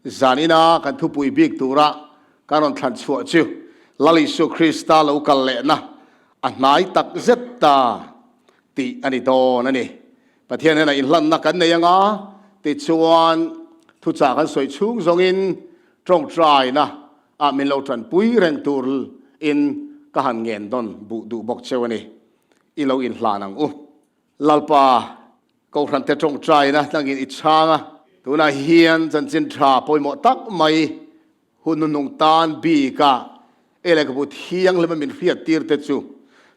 Zanina kan thupui bik tura kan rawn thlan chhuah chu Lal Isua Krista lo kal lehna a hnai tak zet ta tih a ni dawn a ni. Pathian hnenah inhlanna kan nei anga tichuan thuchah kan sawi chhung zawngin tawngtaina ah min lo tanpui reng tur in ka han ngen dawn buh duh bawk cheu a ni. I lo inhlan ang u. Lalpa Kohhran te tawngtaina tlangin i chhang a, tunah hian chanchin tha pawimawh tak mai hun hnuhnung tan bika ei lehkhabu thianghlima min hriat tir te chu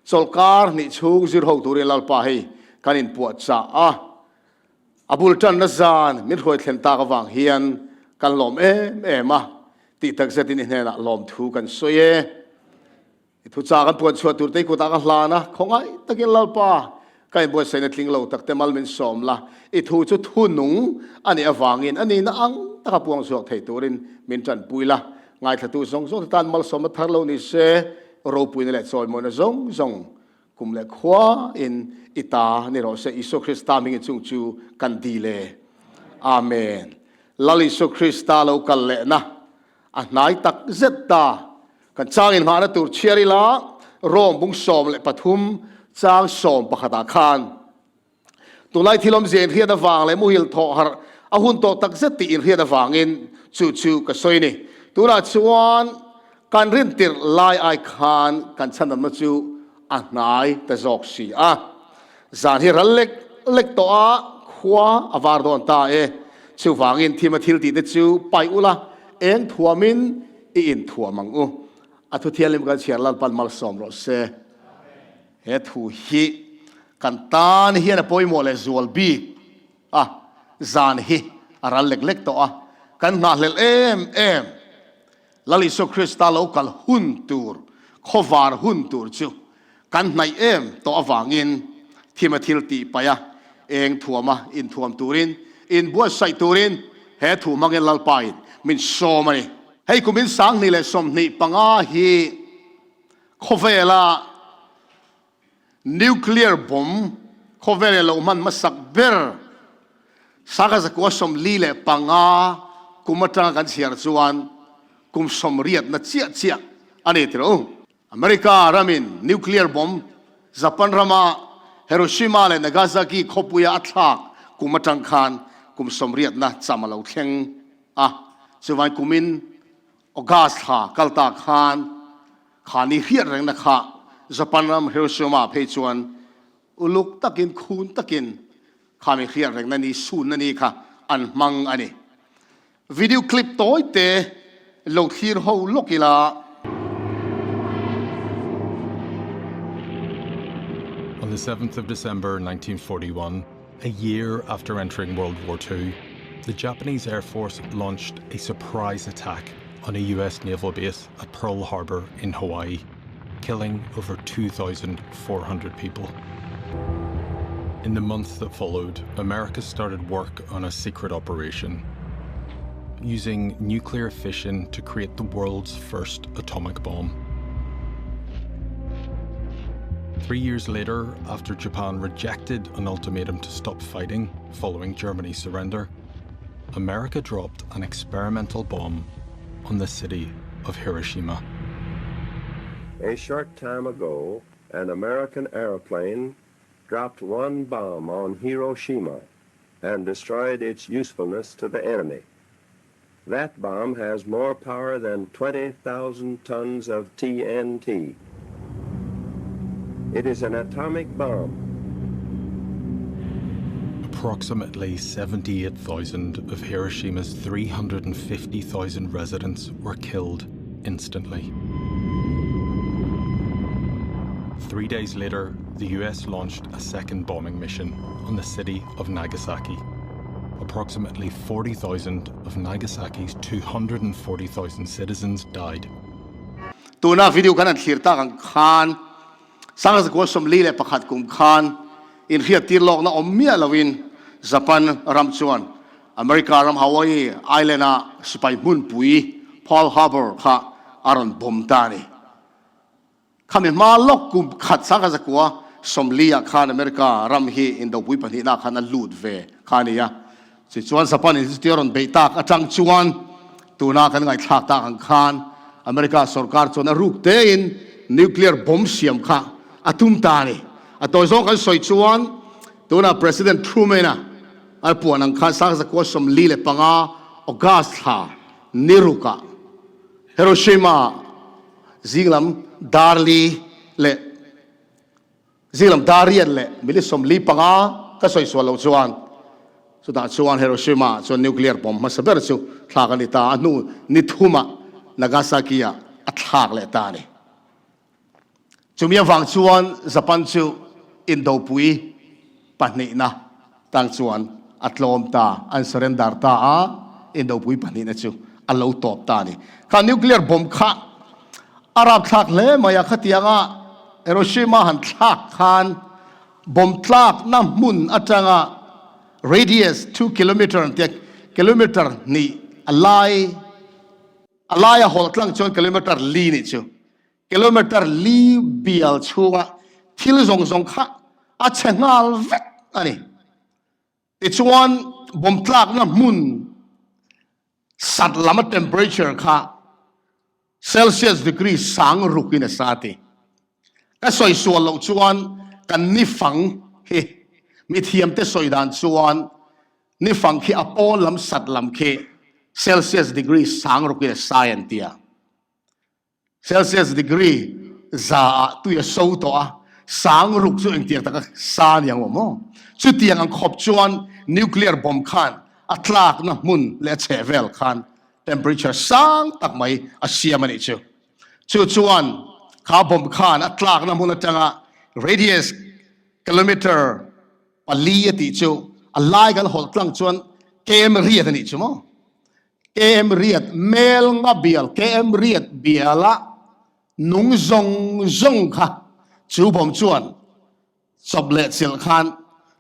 chawlhkar hnih chhung zir ho turin Lalpa hei kan inpuahchah a, a bul tanna zan min hruai thlen tak avang hian kan lawm em em a, tih takzetin i hnenah lawmthu kan sawi e. I thuchah kan puan chhuah tur te i kutah ka hlan a, khawngaih takin Lalpa, ka inbuatsaihna tling lo tak te mal min sawm la, i thu chu thu nung a nih avangin a nihna ang taka puang chhuak thei turin min tanpui la, ngaithlatu zawng zawng te tan malsawmna thar lo ni se, ropuina leh chawimawina zawng zawng kum leh khua in i ta ni rawh se, Isua Krista hmingin chung chu kan dil e. Amen. Lal Isua Krista lo kal lehna A hnai tak zet ta. Kan chang inhmahna tur chhiar ila Rome bung 13 chang sawm pakhatah khan tunlai thil awmzia inhriat avang leh muhil thawh harh a hun tawh tak zet tih inhriat avangin chu chu ka sawi a ni. Tunah chuan kan rintirh lai ai khan kan chhandamna chu a hnai ta zawk si a. Zan hi ral lek lek tawh a, khua a var dawn ta e. Chuvangin thima thil tih te chu paih ula, eng thuamin i inthuam ang u. A thu thianghlim kan chhiar Lalpan malsawm rawh se. He thu hi kan tan hian a pawimawh leh zual bik a, zan hi a ral lek lek tawh a, kan nghahhlelh em em. Lal Isua Krista lo kal hun tur, khawvar hun tur chu kan hnaih em tawh avangin thima thil tih paih a, eng thuama inthuam turin, inbuatsaih turin he thu hmangin Lalpain min sawm a ni. Hei kumin 2025 hi khawvela Nuclear bomb khawvel leh lo hman hmasak ber sangha 145 kum atanga kan chhiar chuan kum sawmriatna chiah chiah a ni tiro. America ramin nuclear bomb Japan rama Hiroshima leh Nagasaki khawpuia a thlak kum atang khan kum sawmriatna cham a lo thleng a, chuvangin kumin August thla kal ta khan Kha ni hriat rengna kha Japan ram Hiroshima phei chuan uluk takin khun takin kha mi hriat rengna ni sunna ni kha an hmang a ni. Video clip tawi te lo thlir ho lawk ila. On the 7th of December 1941, a year after entering World War II, the Japanese Air Force launched a surprise attack on a US naval base at Pearl Harbor in Hawaii, killing over 2,400 people. In the months that followed, America started work on a secret operation using nuclear fission to create the world's first atomic bomb. 3 years later, after Japan rejected an ultimatum to stop fighting following Germany's surrender, America dropped an experimental bomb on the city of Hiroshima. A short time ago, an American airplane dropped one bomb on Hiroshima and destroyed its usefulness to the enemy. That bomb has more power than 20,000 tons of TNT. It is an atomic bomb. Approximately 78,000 of Hiroshima's 350,000 residents were killed instantly. 3 days later, the US launched a second bombing mission on the city of Nagasaki. Approximately 40,000 of Nagasaki's 240,000 citizens died. Tuna video kan han thlir tak ang khan 1941 kum khan inhriattir lawkna awm miah loin Japan ram chuan America ram Hawaii Island-a sipai hmunpui Pearl Harbor kha a rawn bomb ta a ni. Khami hma lawk kum khat 1940 ah khan America ram hi indopui pahnihna ah khan a lut ve kha a ni a. Tichuan Japan in chutia rawn beih tak atang chuan. tuna kan ngaihthlak tak ang khan America sorkar chuan a ruk tein nuclear bomb siam kha a tum ta a ni. A tawi zawng kan sawi chuan tuna President Truman-a a puan ang khan Sangzakua 45 August thla ni rukah Hiroshima zinglam darli leh Zinglam dariat leh mili 45 ka sawi sual loh chuan chutah chuan Hiroshima ah chuan nuclear bomb hmasa ber chu thlak a ni ta a, hnu ni thumah Nagasaki ah a thlak leh ta a ni. Chumi avang chuan Japan chu indopui pahnihna tang chuan a tlawm ta, an surrender ta a, indopui pahnihna chu a lo tawp ta a ni. Kha nuclear bomb kha a rapthlak hle mai a, khatianga Hiroshima han thlak khan bomb tlakna hmun atanga radius 2 kilometer an tia, kilometer hnih a lai, a laia hawlh tlang chuan kilometer li nih chu. Kilometer li bial chhunga thil zawng zawng kha a chhe nghal vek a ni. Tichuan bomb tlakna hmun sat lama temperature kha Celsius degree sang rukin a sa ti. Ka sawi sual loh chuan kan ni fang hi mithiamte sawi dan chuan ni fang khi a pawn lam sat lam khi Celsius degree sang rukin a sai an ti a. Celsius degree za ah tui a so tawh a, sang ruk chu engtiang taka sa ni ang awm maw? Chutiang ang khawp chuan nuclear bomb khan a tlakna hmun leh a chhehvel khan temperature sang tak mai a siam a nih chu. Chu chuan kha bomb khan a tlakna hmun atanga radius kilometer pali a tih chu a lai kan hawlh tlang chuan km riat a nih chu maw? KM riat mel nga bial, KM riat biala nung zawng zawng kha chu bawm chuan chawp leh chilh khan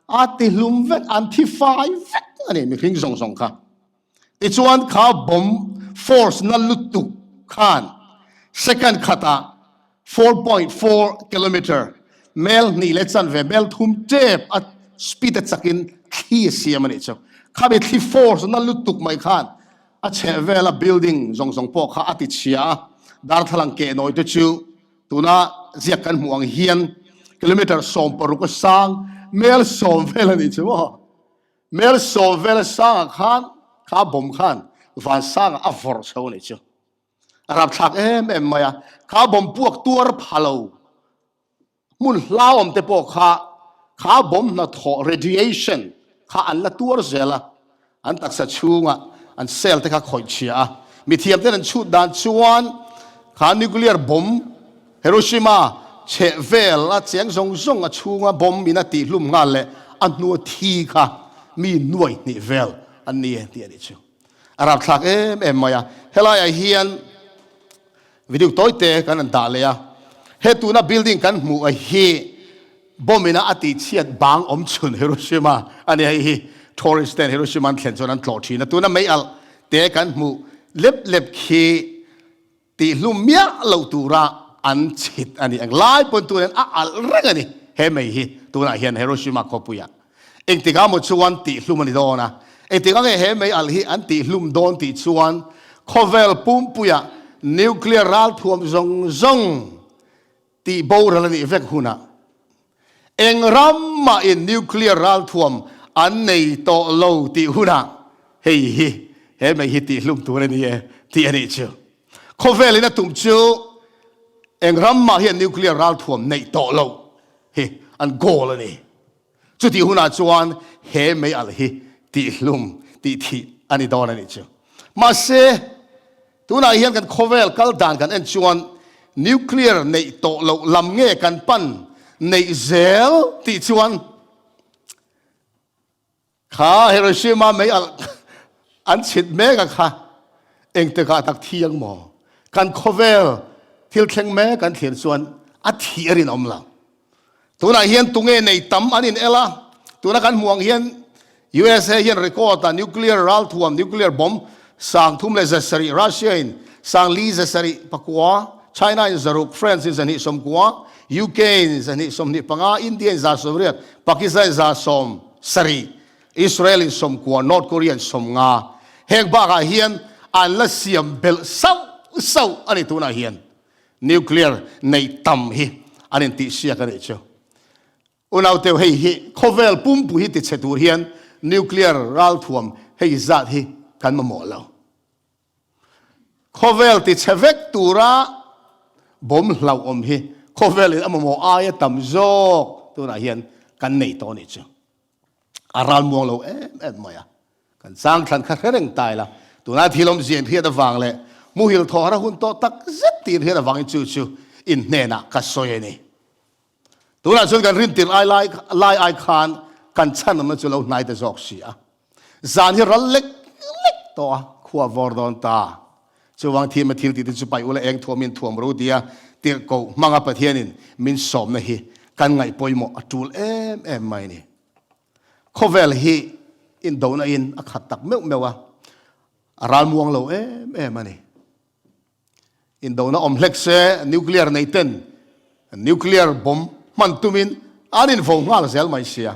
a ti hlum vek, an thi fai vek a ni mihring zawng zawng kha. Tichuan kha bomb force na lutuk khan second khatah 4.4 kilometer mel hnih leh chanve mel thum tep a speed a chakin thli a siam a nih chu. Khami thli force na lutuk mai khan a chheh vela building zawng zawng pawh kha a ti chhia a, darthlalang keh nawi te chu tuna ziak kan hmuh ang hian kilometer 16 a sang mel 10 vel a nih chu maw. Mel 10 vel a sangah khan kha bomb khan van sangah a vawrh chho a nih chu. A rapthlak em em mai a, kha bomb puak tuar pha lo hmun hlauhawm te pawh kha kha bomb hnathawh radiation kha an la tuar zel a, an taksa chhunga an cell te kha khawih chhia a, mithiam ten an chhut dan chuan kha nuclear bomb Hiroshima chheh vel a cheng zawng zawng a chhunga bomb in a tihhlum nghal leh a hnua thi kha mi nuai hnih vel an ni e tih a nih chu. A rapthlak em em mai a, helaiah hian video tawite kan han dah leh a, he tuna building kan hmuh a hi bomb ina a tihchhiat bang awm chhun Hiroshima a ni, hei hi tourist ten Hiroshima an thlen chuan an tlawh thin a, tuna mei alh te kan hmuh lep lep khi Tihhlum miah lo tura an chhit a ni. Eng lai pawn tunin a alh reng a ni. He mei hi tunah hian Hiroshima khawpuiah engtikah maw chuan tihhlum a ni dawn a. Engtikah nge he mei alh hi an tihhlum dawn tih chuan khawvel pumpuiah nuclear ralthuam zawng zawng tih boral a nih vek hunah eng ram mahin nuclear ralthuam an nei tawh lo tih hunah hei hi he mei hi tihhlum tur a ni e tih a nih chu. Khawvelin a tum chu eng ram mah hian nuclear ralthuam neih tawh lo hi an goal a ni. Chutih hunah chuan he mei alh hi tihhlum tih thih a ni dawn a nih chu. Mahse, tunah hian kan khawvel kal dan kan en chuan nuclear neih tawh loh lam nge kan pan neih zel tih chuan kha Hiroshima mei alh an chhit mek a kha engtikah tak thi ang maw? Kan khawvel thil thleng mek kan thlir chuan a thih a rinawm lo. Tunah hian tunge nei tam an in el a, tuna kan hmuh ang hian USA hian record a nuclear ralthuam, nuclear bomb 3170, Russia in 574, China in 600, France in 290, UK in 225, India in 180, Pakistan in 170, Israel in 90, North Korea in 50. Heng bakah hian an la siam belh sauh sauh a ni tunah hian. Nuclear neih tam hi an intihsiak a nih chu. Unauteu hei hi khawvel pumpui hi tichhe tur hian nuclear ralthuam hei zat hi kan mamawh lo. Khawvel tichhe vek tura bawm hlauhawm hi khawvelin a mamawh aia tam zawk tunah hian kan nei tawh a nih chu. A ralmuang lo em em mai a. Kan chang thlan kha hre reng ta ila, tuna thil awmzia inhriat avang leh muhil thawhar a hun tawh tak zet tih inhriat avangin chu chu in hnenah ka sawi a ni. Tunah chuan kan rintir ai lai lai ai khan kan chhan awmna chu lo hnai ta zawk si a. Zan hi ral lek lek tawh a, khua vawr dawn ta. Chuvang thim a thil tih te chu paih ula eng thuam in thuam ro tia tirhkoh hmanga Pathianin min sawmna hi kan ngaih pawimawh a tul em em mai a ni. Khawvel hi indona in a khat tak meuh meuh a, a ralmuang lo em em a ni. Indona awm hlek se nuclear nei ten nuclear bomb hman tumin an invo nghal zel mai sia.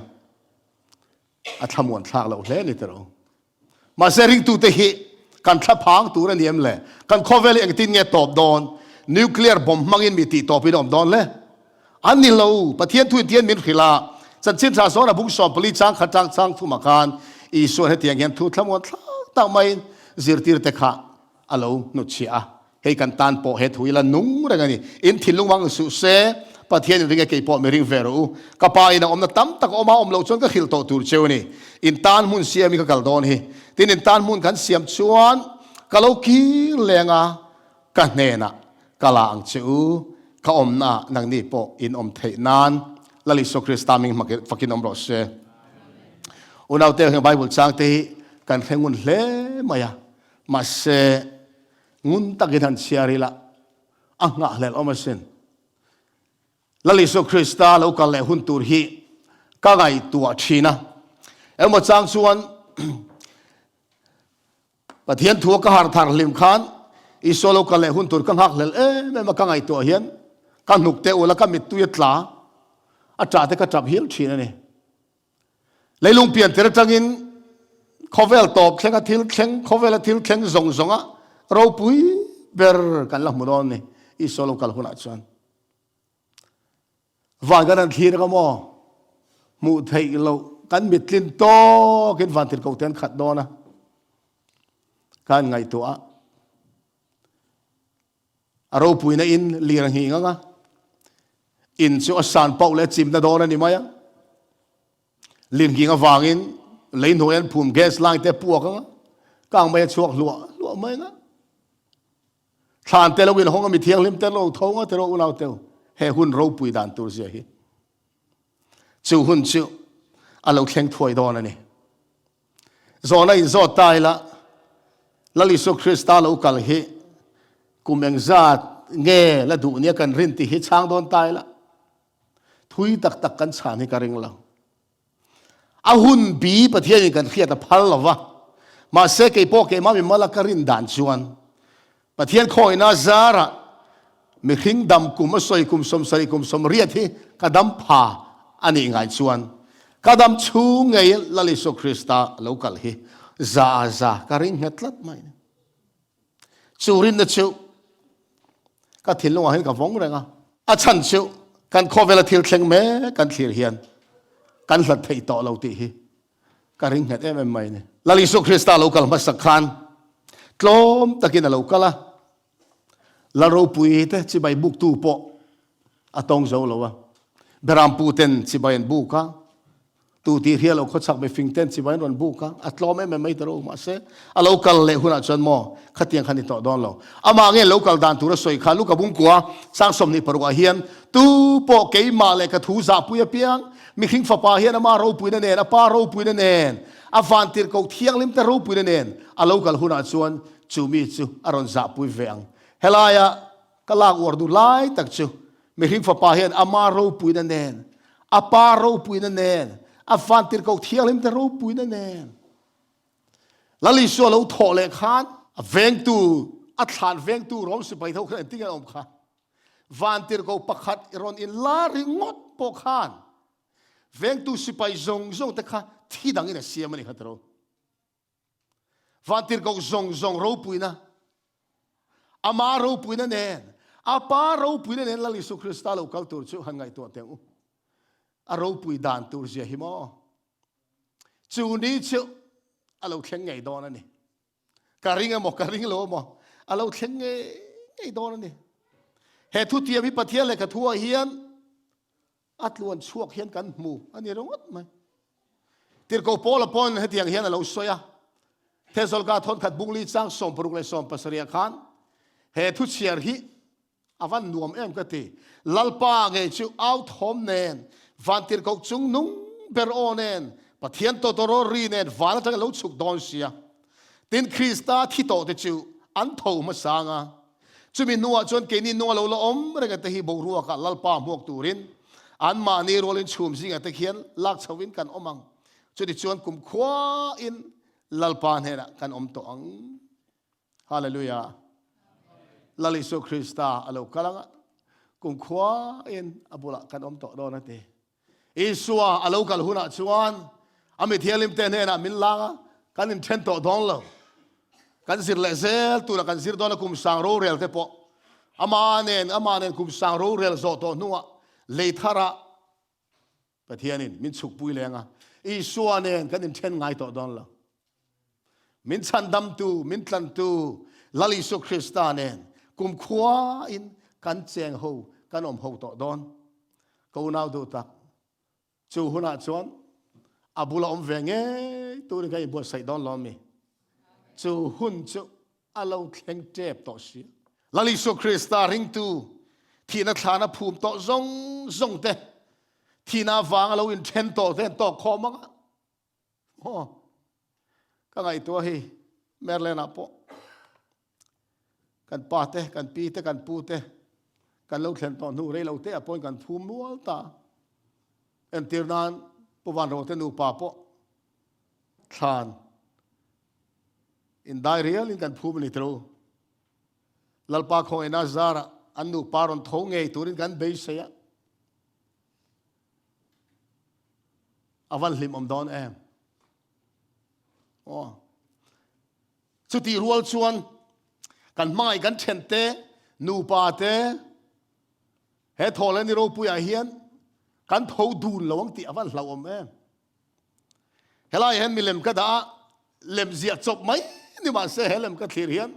A thlamuan thlak loh hle ni tiro. Mahse ringtute hi kan thlaphang tur a ni em le? Kan khawvel hi engtin nge tawp dawn? Nuclear bomb hmangin mi tih tawpin a awm dawn le? An ni lo, Pathian thu intian min hrilh a, chanchin tha zawn a bung 14 chang khat chang chang thumah khan Isuan hetiang hian thu thlamuan thlak tak maiin zirtirte kha a lo hnutchhiah a, hei kan tan pawh he thu ila nung reng a ni. In thinlung vang suh se, Pathian in ring e kei pawh mi ring ve rawh u. Ka pa in a awmna tam tak a awm a, awm loh chuan ka hrilh tawh tur cheu a ni. In tan hmun siam in ka kal dawn hi. Tin, in tan hmun kan siam chuan ka lo kir leng a, ka hnenah ka la ang che u, ka awmna ah nangni pawh in awm theih nan Lal Isua Krista ming fakin awm rawh se. Unaute heng Bible chang te hi kan hre ngun hle mai a. Mahse, ngun takin han chhiar ila, a nghahhlelh awm asin. Lal Isua Krista lo kal leh hun tur hi ka ngaihtuah thin a. Engmaw chang chuan Pathian thua ka har thar hlim khan Isua lo kal leh hun tur ka nghakhlelh em em a, ka ngaihtuah hian ka hnuk te ula ka mittui a tla, a tah te ka tap hial thin a ni. Leilung pian tir atangin khawvel tawp thlenga thil thleng, khawvela thil thleng zawng zawnga ropui ber kan la hmu dawn ni Isua lo kal hunah chuan. Van kan han thlir anga maw? Hmuh theih loh kan mittlin tawkin van tir ko te an khat dawn a. Ka han ngaihtuah a. A ropuina in lir a nghing ang a, in chu a san pauh leh a chimna dawn a ni mai a. Lir nghing avangin lei hnuai an phum gas line te a puak ang a, kang mai a chhuak hluah hluah mai ang a. Thlan te lo inhawng a, mi thianghlim te lo tho ang a, tiraw unau teu, he hun ropui dan tur zia hi. Chu hun chu a lo thleng thuai dawn a ni. Zawhna inzawt ta ila, Lal Isua Krista lo kal hi kum engzat nge la duh nia kan rin tih hi chhang dawn ta ila, thui tak tak kan chhan hi ka ring lo. A hun bi Pathianin kan hriat a phal lo va, mahse keipawh keimah mimala ka rin dan chuan Pathian khawihna zarah mihring dam kum a sawi kum 70 kum 80 hi ka dam pha a nih ngai chuan ka dam chhung ngei Lal Isua Krista lo kal hi za a za ka ring nghet tlat mai a ni. Chu rinna chu ka thinlungah hian ka vawng reng a. A chhan chu kan khawvela thil thleng mek kan thlir hian kan hlat theih tawh lo tih hi Ka ring nghet em em mai ni. Lal Isua Krista lo kal hmasak khan tlawm takin a lo kal a, Lal ropui te chibai buktu pawh a tawng zo lo a, Berampu ten chibai an buk a, tu tih hria lo khawchhak mifing ten chibai an rawn buk a, a tlawm em em mai ta ro mahse a lo kal leh hunah chuan maw khatiang khan ni tawh dawn lo. Amah nge lo kal dan tur a sawi kha Luka bungkua sang 26 ah hian tu pawh keimah leh ka thu zahpui apiang Mihring Fapa hian ama ropuina nen, a Pa ropuina nen, a vantirhkoh thianghlim te ropuina nen a lo kal hunah chuan chu mi chu a rawn zahpui ve ang. Helaia ka lak uar duh lai tak chu Mihring Fapa hian ama ropuina nen, a Pa ropuina nen, a vantirhkoh thianghlim te ropuina nen Lal Isua lo thawh leh khan a vengtu, a thlan vengtu Rom sipai tho khan engtin nge an awm kha? Vantirhkoh pakhat i rawn inla ringawt pawh khan vengtu sipai zawng zawng te kha thi dangin a siam a ni kha tiro. Vantirhkoh zawng zawng ropuina, Ama ropuina nen, a Pa ropuina nen Lal Isu Krista lo kal tur chu han ngaihtuah teh u. A ropui dan tur zia hi maw? Chu ni chu a lo thleng ngei dawn a ni. Ka ring emaw, ka ring lo emaw, a lo thleng ngei ngei dawn a ni. He thutiam hi Pathian lehkha thuah hian a tluan chhuak hian kan hmu a ni ringawt mai. Tirhkoh Paula pawhin hetiang hian a lo sawi a, Thessalka thawnkhat bungli chang 60 leh 70 khan he thu chhiar hi a van nuam em ka ti. Lalpa ngei chu au thawm nen, van tirhkoh chung nung ber aw nen, Pathian tawtawraw ri nen van atanga lo chhuk dawn sia. Tin, Krista thi tawh te chu an tho hmasang a. Chumi hnuah chuan keini nunga lo la awm reng te hi boruakah Lalpa hmuak turin anmahni rualin chhum zingah te khian lak chhoin kan awm ang. Chutichuan kumkhuain Lalpa hnenah kan awm tawh ang. Hallelujah. Lal Isu Krista a lo kal anga kumkhuain a bulah kan awm tawh dawn a ti. Isua a lo kal hunah chuan a mi thianghlimte hnenah min lang a, kan inthen tawh dawn lo. Kan zir leh zel tura kan zir dawn a kum sang rorel te pawh ama nen ama nen kum sang rorel zawh tawh hnuah lei tharah Pathianin min chhukpui leng a, Isua nen kan inthen ngai tawh dawn lo. Min chhandamtu, min tlantu Lal Isu Krista nen kumkhuain kan cheng ho, kan awm ho tawh dawn. Ka unau duh tak, chu hunah chuan a bula awm ve ngei turin kan inbuatsaih dawn lawm mi? Chu hun chu a lo thleng tep tawh si. Lal Isu Krista ringtu thihna thlana phum tawh zawng zawng te, thihna avanga lo inthen tawh te an tawk khawm ang a. Maw? Ka ngaihtuah hi Maryland ah pawh kan pa te, kan pi te, kan pu te kan lo thlen tawh hnu rei lo te ah pawhin kan phum nual ta. Entir nan Pu Vanro te nupa pawh thlan indai rialin kan phum a ni tiro. Lalpa khawngaihna zarah an nupa rawn tho ngei turin kan beisei a. A van hlim awm dawn em? Aw. Chutih rual chuan kan hmangaih kan then te, nupa te, he thaw leh ni ropuiah hian kan tho dun lo ang tih a van hlauhawm em? Helai hian milem ka dah a, lem ziah chawp mai ni mahse he lem ka thlir hian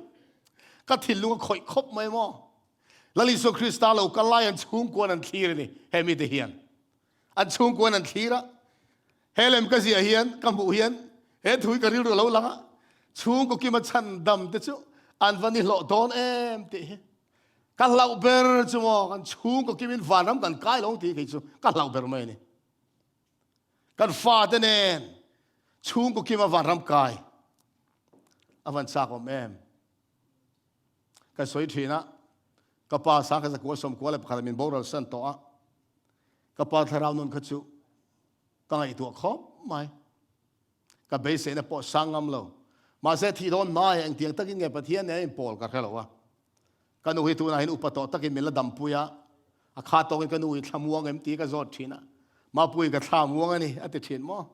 ka thinlung a khawih khawp mai maw? Lal Isua Krista lo kal lai an chhungkuan an thlir a ni he mite hian. An chhungkuan an thlir a, he lem ka ziah hian ka hmuh hian he thu hi ka rilru a lo lang a, chhungkaw kima chhan dam te chu an va ni hlawh dawn em tih hi ka hlauh ber chu maw kan chhungkaw kimin vanram kan kai lo tih kei chu ka hlauh ber mai a ni. Kan fate nen chhungkaw kima vanram kai a van chak awm em. Ka sawi thin a, ka pa sangkhat zakua sawmkua leh pakhat ah min boral san tawh a, ka pa thlarau nun kha chu ka ngaihtuah khawp mai. Ka beiseina pawh sang ngam lo. Mahse thih dawn hmai engtiang takin nge Pathian nen a inpawl ka hre lo a. Ka nu hi tunah hian upa tawh takin min la dampui a, a kha tawkin ka nu hi thla muang em tih ka zawt thin a, Mapuii ka thla muang a ni a ti thin maw?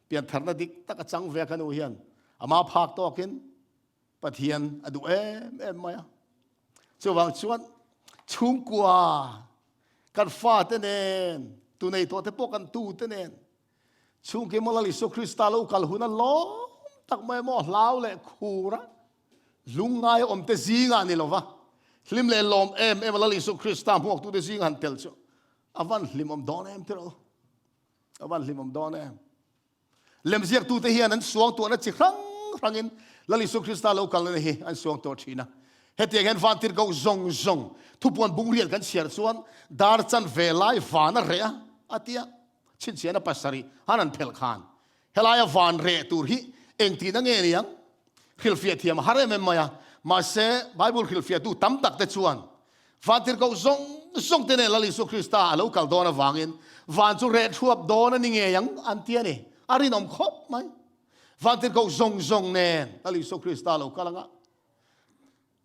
Piantharna dik tak a chang ve a ka nu hian ama phak tawkin Pathian a duh em em mai a. Chuvang chuan chhungkua kan fate nen, tu nei tawh te pawh kan tu te nen, chhungkim Lal Isua Krista lo kal hun a lawm tak mai maw hlau leh khur a, lungngai awm te zingah ni lova, hlim leh lawm em em a Lal Isua Krista hmuaktu te zingah han tel chu a van hlimawm dawn em tiraw? A van hlimawm dawn em? Lemziaktute hian an suangtuahna chi hrang hrangin Lal Isua Krista lo kalna hi an suangtuah thin a. Hetiang hian vantirhkoh zawng zawng thupuan bungriat kan chhiar chuan dar chan ve lai van a reh a, a ti a. Chhinchhiahna pasarih han an phelh khan helaia van reh tur hi engtihna nge ni ang? Hrilhfiah thiam a har em em mai a. Mahse, Bible hrilhfiahtu tam tak te chuan Vantirhkoh zawng zawng te nen Lal Isua Krista a lo kal dawn avangin van chu reh thuap dawn a ni ngei ang an ti a ni. A rinawm khawp mai. Vantirhkoh zawng zawng nen Lal Isua Krista a lo kal ang a.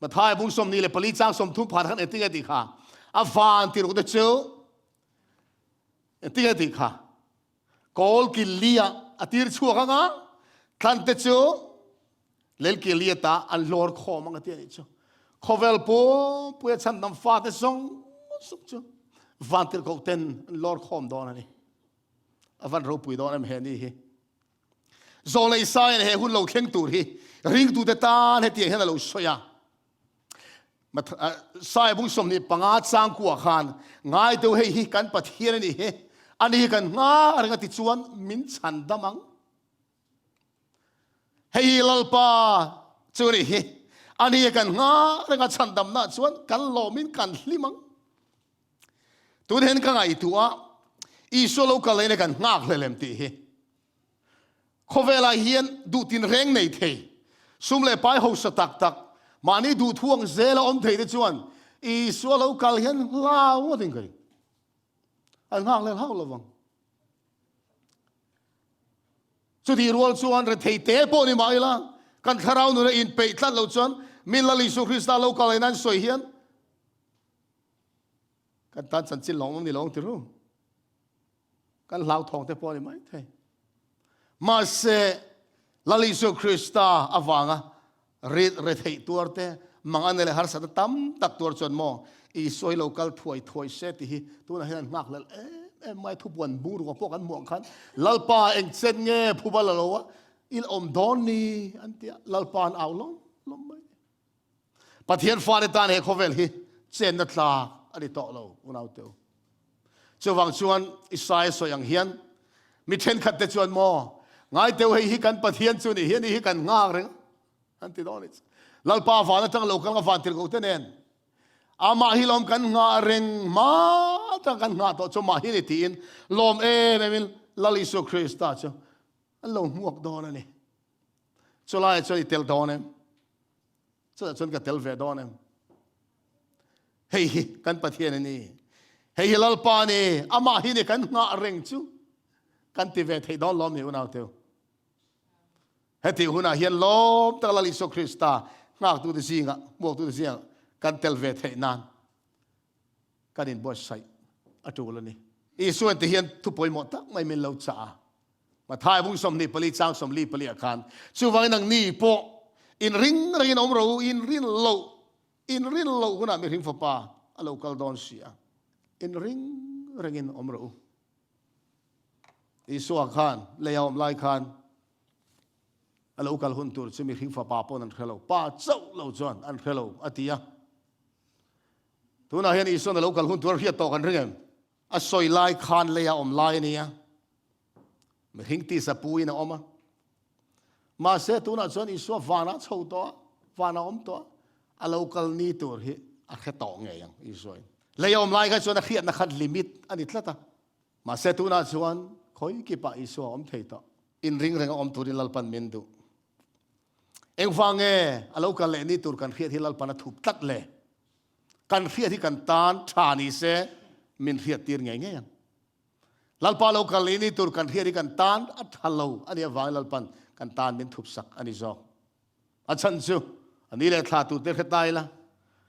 Matthai bung 24 chang 30 phat khan engtin nge tih kha? A vantirhkoh te chu engtin nge tih kha? Kawl kil li ah a tir chhuak ang a, thlan te chu. Lelkiliata an lawr khawm ang a ti a nih chu. Khawvel pumpuia chhandam fate zawng zawng chu vantirhkoh ten an lawr khawm dawn a ni. A van ropui dawn em he ni hi. Zawlei sain he hun lo thleng tur hi ringtute tan hetiang hian a lo sawi a. Sai bung 25 chang kua khan ngai deuh hei hi kan Pathian a ni hi. Ani hi kan hma reng a ti chuan min chhan dam ang. Hei hi Lalpa chu ni hi. Ani hi kan hma reng a chhan damna chuan kan lawmin kan hlim ang. Tun hian ka ngaihtuah a, Isua lo kal leh kan nghak hlel em tih hi. Khawvelah hian duh tinreng nei thei, sum leh pai hausa tak tak, mahni duh thuang zela awm thei te chuan Isua lo kal hian hlau ngawt in ka ring. An nghak hlel hauh lovang. Chutih rual chuan rethei te pawh ni mah ila, kan thlarau nuna inpeih tlat lo chuan min Lal Isua Krista lo kal in an sawi hian Kan tan chanchin lawng awm ni lo ang ti ru. Kan hlauthawng te pawh a ni mai thei. Mahse, Lal Isua Krista avanga rit retheih tuar te, mangan leh harsatna tam tak tuar chuan maw Isua hi lo kal thuai thuai se tih hi tunah hian an nghakhlel em em mai. Thupuan bungrua pawh kan hmuh ang khan Lalpa eng chen nge phuba la lo a, i la awm dawn ni an ti a, Lalpa an au lawm lawm mai. Pathian fate tan he khawvel hi chenna tlak a ni tawh lo, unau teu. Chuvang chuan Isaia sawi ang hian mi thenkhat te chuan maw ngai teu hei hi kan Pathian chu ni hi ani hi kan nghak reng an ti dawn ni. Lalpa van atang lo kal nga van tirhkoh te nen amah hi lawm kan nghah reng hma atang kan nghah tawh chu mah hi ni tiin lawm em em in Lal Isua Krista chu an lo hmuak dawn a ni. Chulaiah chuan i tel dawn em? Chutah chuan ka tel ve dawn em? Hei hi kan Pathian a ni. Hei hi Lalpa a ni. Amah hi ni kan nghah reng chu kan ti ve thei dawn lawm ni unau teu. Heti hunah hian lawm tak Lal Isua Krista nghaktute zingah, hmuaktute zingah kan tel ve theih nan kan inbuatsaih a tul a ni. Isuan ti hian thu pawimawh tak mai min lo chah a. Mathai bung 24 chang 44 ah khan chuvangin nangni pawh in ring rengin awm ro u, in rin loh in rin loh hunah mihring fapa a lo kal dawn si a, in ring rengin awm ro u. Isua khan lei a awm lai khan a lo kal hun tur chu mihring fapa pawn an hre lo, pa chauh lo chuan an hre lo a ti a. Tunah hian Isuan a lo kal hun tur a hriat tawh kan ring em? A sawi lai khan lei a awm lai a nia. Mihring tisa puin a awm a. Mahse tunah chuan Isua vanah chho tawh a, vanah awm tawh a, a lo kal ni tur hi a hre tawh ngei ang Isuain. Lei a awm lai kha chuan a hriatna khat limit a ni tlat a. Mahse tunah chuan khawi kipah Isua a awm thei tawh. Inring reng a awm turin Lalpan min duh. Engvang nge a lo kal leh ni tur kan hriat hi Lalpan a thup tlat le? Kan hriat hi kan tan tha ni se min hriat tir ngei ngei ang. Lalpa lo kal leh ni tur kan hriat hi kan tan a tha lo a nih avangin Lalpan kan tan min thup sak a ni zawk. A chhan chu a ni leh thla tur te hre ta ila,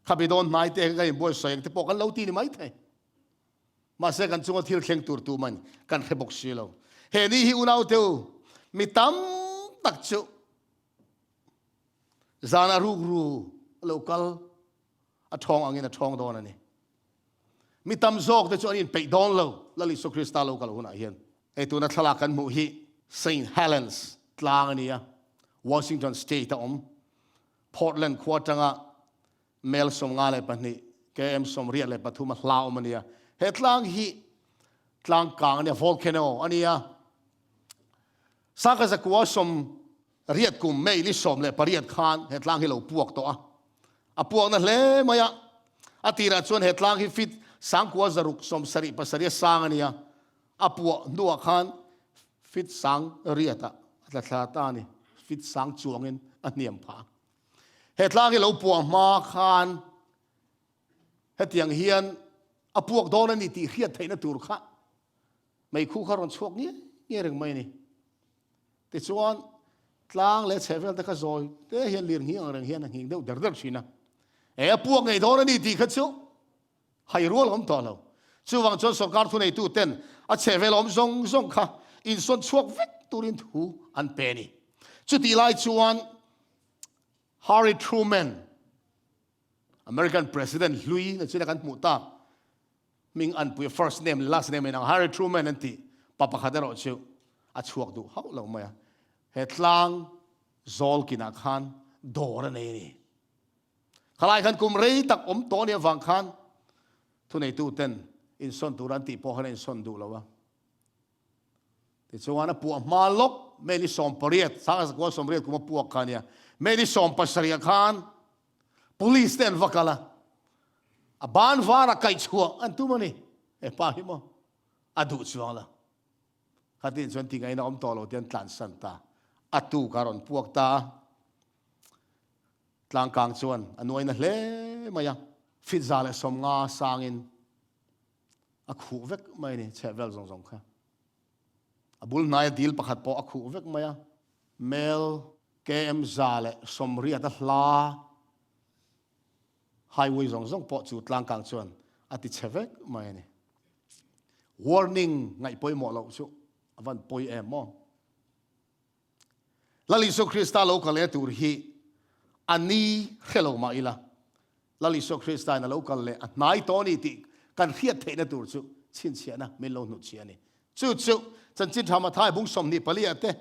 khabi dawn hnai te kan inbuatsaih ang te pawh kan lo ti ni mai thei. Mahse kan chunga thil thleng tur tu man kan hre bawk si lo. He ni hi unau te u, mi tam tak chu zan a rukru a lo kal a ṭhawng angin a ṭhawng dawn a ni. Mi tam zawk te chu an inpeih dawn lo Lal Isua Krista lo kal hunah hian. Hei tuna thlalak kan hmuh hi Saint Helens tlang a ni a, Washington State a awm. Portland khua atanga mel 52, km 83 a hla awm a ni a. He tlang hi tlang kang a ni a, volcano a ni a. Sangha zakua 80 kum May ni 18 khan he tlang hi lo puak tawh a, a puakna hle mai a. A tirah chuan he tlang hi feet 9677 a sang a ni a, a puah hnuah khan feet sang riatah a tla thla ta a ni, feet sang chuangin a hniam phah a. He tlang hi lo puah hma khan hetiang hian a puak dawn a ni tih hriat theihna tur kha Meikhu kha rawn chhuak nge nge reng mai a ni. Tichuan, tlang leh chhehvel te kha zawi te hian lir nghing ang reng hian a nghing deuh der der thin a. E, a puak ngei dawn a ni tih kha chu hai rual a awm tawh lo. Chuvang chuan sorkar thuneitu ten a chhehvel awm zawng zawng kha insawn chhuak vek turin thu an pe a ni. Chutih lai chuan. Harry Truman, American President hlui na chuan kan hmuh tak hming an pui first name last name inang Harry Truman an tih pa pakhat erawh chu a chhuak duh hauh lo mai a. He tlang zawl kinah khan dawr a nei a ni. Khalai khan kum rei tak awm tawh a nih avang khan thuneitu ten insawn tur an tih pawh khan a insawn duh lo a. Tichuan a puah hma lawk May ni 18, 1980 kum a puak kha a nia. May ni 17 khan police te an va kal a, a ban var a kaih chhuah an tum a ni. He pa hi maw a duh chuang lo. Khatin chuan tingaihna awm tawh lo te an tlansan ta. A tuk a rawn puak ta a. Tlangkang chuan a nuaina hle mai a. Fit 150 sangin a khuh vek mai a ni, chheh vel zawng zawng kha. A bul hnaia dil pakhat pawh a khuh vek mai a. Mel KM 180 a hla highway zawng zawng pawh chu tlangkang chuan a ti chhe vek mai a ni. Warning ngaih pawimawh loh chu a van pawi em maw? Lal Isua Krista lo kal e tur hi a ni hre lo mah ila, Lal Isua Krista in a lo kal leh a hnai tawh a ni tih kan hriat theihna tur chu chhinchhiahna min lo hnutchhiah a ni. Chu chu Chanchin Tha Mathai bung 24 ah te,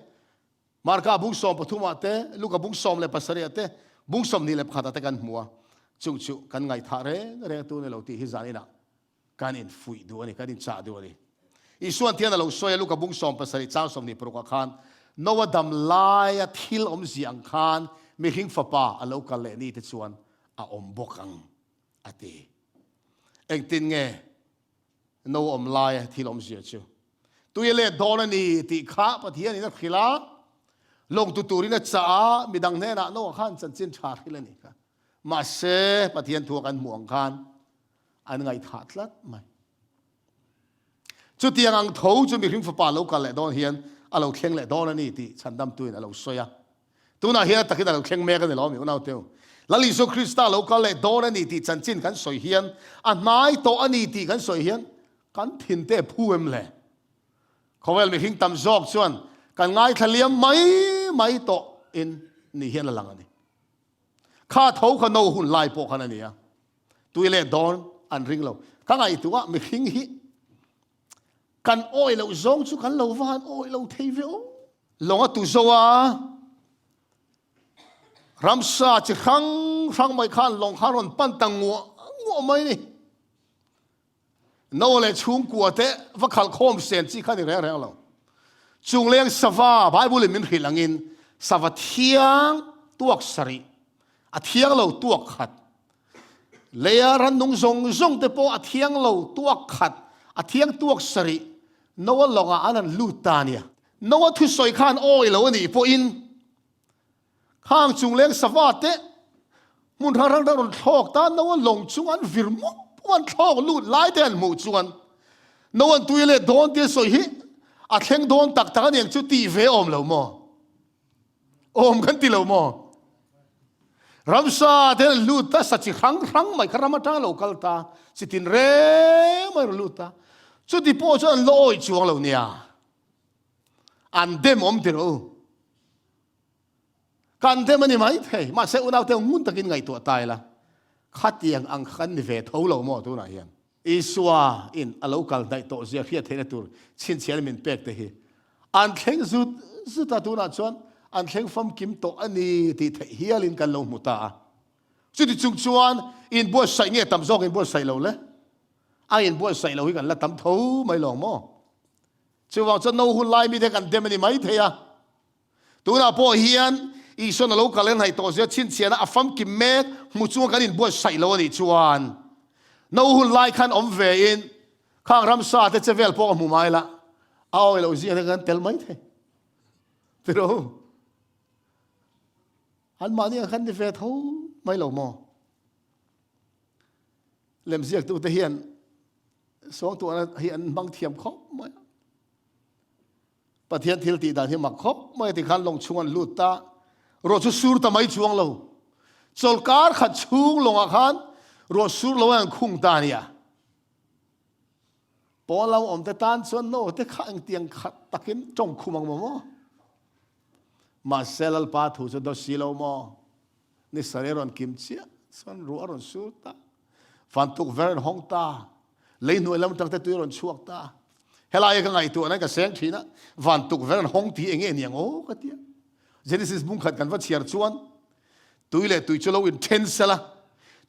Marka bung 13 ah te, Luka bung 17 ah te, bung 21 ah te kan hmu a. Chung chu kan ngaihthah reng reng tur a ni lo tih hi zaninah Kan infuih duh a ni, kan inchah duh a ni. Isuan thian a lo sawi a, Luka bung 17 chang 26 ah khan, Noa dam laia thil awmzia ang khan mihring fapa a lo kal leh ni te chuan a awm bawk ang, a ti. Engtin nge Noa awm laia thil awmzia chu? Tui a let dawn a ni tih kha Pathianin a hrilh a, lawngtu turin a chah a, midang hnenah Noa khan chanchin tha hrilh a nih kha. Mahse, Pathian thu a kan hmuh ang khan an ngaihthah tlat mai. Chutiang ang tho chu mihring fapa lo kal leh dawn hian a lo thleng leh dawn a ni tih chhandamtuin a lo sawi a. Tunah hian a takin a lo thleng mek a ni lo mi unauteu. Lal Isua Krista lo kal leh dawn a ni tih chanchin kan sawi hian a hnai tawh a ni tih kan sawi hian kan thinte a phu em le? Khawvel mihring tam zawk chuan kan ngaithla liam mai mai tawh in ni hian a lang a ni. Kha tho kha no hun lai pawh khan a ni a, tui leh dawn an ring lo. Ka ngaihtuah mihring hi kan awih loh zawng chu kan lo va han awih lo thei ve aw. Lawng a tu zo a, ramsa chi hrang hrang mai khan lawng kha rawn pan ta nguah nguah mai ni. No leh chhungkua te va khalh khawm sen chi kha ni reng reng lo. Chungleng sava, Bible in min hrilh angin, sava thiang tuak sarih, a thiang lo tuak khat. Leia rannung zawng zawng te pawh a thiang lo tuak khat, a thiang tuak sarih, Noa lawngah an han lut ta nia. Noa thusawi khan awi lo a nih pawhin, Khang chungleng sava te hmun hrang hrang rawn thlawk ta no a lawng chung an vir mup mup an thlawk lut lai te an hmuh chuan no an tui leh dawn tia sawi hi a thleng dawn tak tak aniang chu tih ve awm lo maw? Awm kan ti lo maw? Ramsa te an lut ta sa chi hrang hrang mai kha ram atanga lo kal ta chi tin reng mai rawn lut ta chuti pawh chuan an la awih chuang lo nia an dem awm ti rawh u. Kan dem a ni mai thei, mahse unaute ngun takin ngaihtuah ta ila, khatiang ang kha kan ni ve tho lo maw tunah hian? Isua in a lo kal hnaih tawh zia hriat theihna tur chhinchhiahna min pek te hi an thleng zut zut a, tunah chuan an thleng famkim tawh a ni tih theih hialin kan lo hmu ta a. Chuti chung chuan inbuatsaih nge tam zawk inbuatsaih lo le? A inbuatsaih lo hi kan la tam tho mai lawng maw? Chuvang chuan no hun lai mite kan dem a ni mai thei a. Tunah pawh hian Isuan a lo kal en haih tawh zia chhinchhiahna a famkim mek hmu chunga kan inbuatsaih lo a nih chuan no hun lai khan awm ve in khang ramsa te che vel pawh a hmu mai la, a awi loh zia te kan tel mai thei. Tiro an mahni ang khan ni ve tho mai lo maw? Lemziaktute hian sawngtuahna hi an hmang thiam khawp mai a. Pathian thil tih dan hi mak khawp mai a tikhan lawng chhung an lut ta, ruah chu sur ta mai chuang lo. Chawlkar khat chhung lawngah khan ruah sur lo an khung ta a nia. Pawn lo awm te tan chuan no te kha engtiang khat takin tawng khum ang maw maw? Mahse Lalpa thu chu dawt si lo maw? Ni sarih a rawn kim chiah chuan ruah a rawn sur ta. Van tukverh an hawng ta. Lei hnuai lam atang te tui a rawn chhuak ta. Helai ka ngaihtuah nan ka seng thin a, van tukverh an hawng tih eng nge ni ang aw ka ti a. Genesis bungkhat kan va chhiar chuan tui leh tui chu lo in then sela,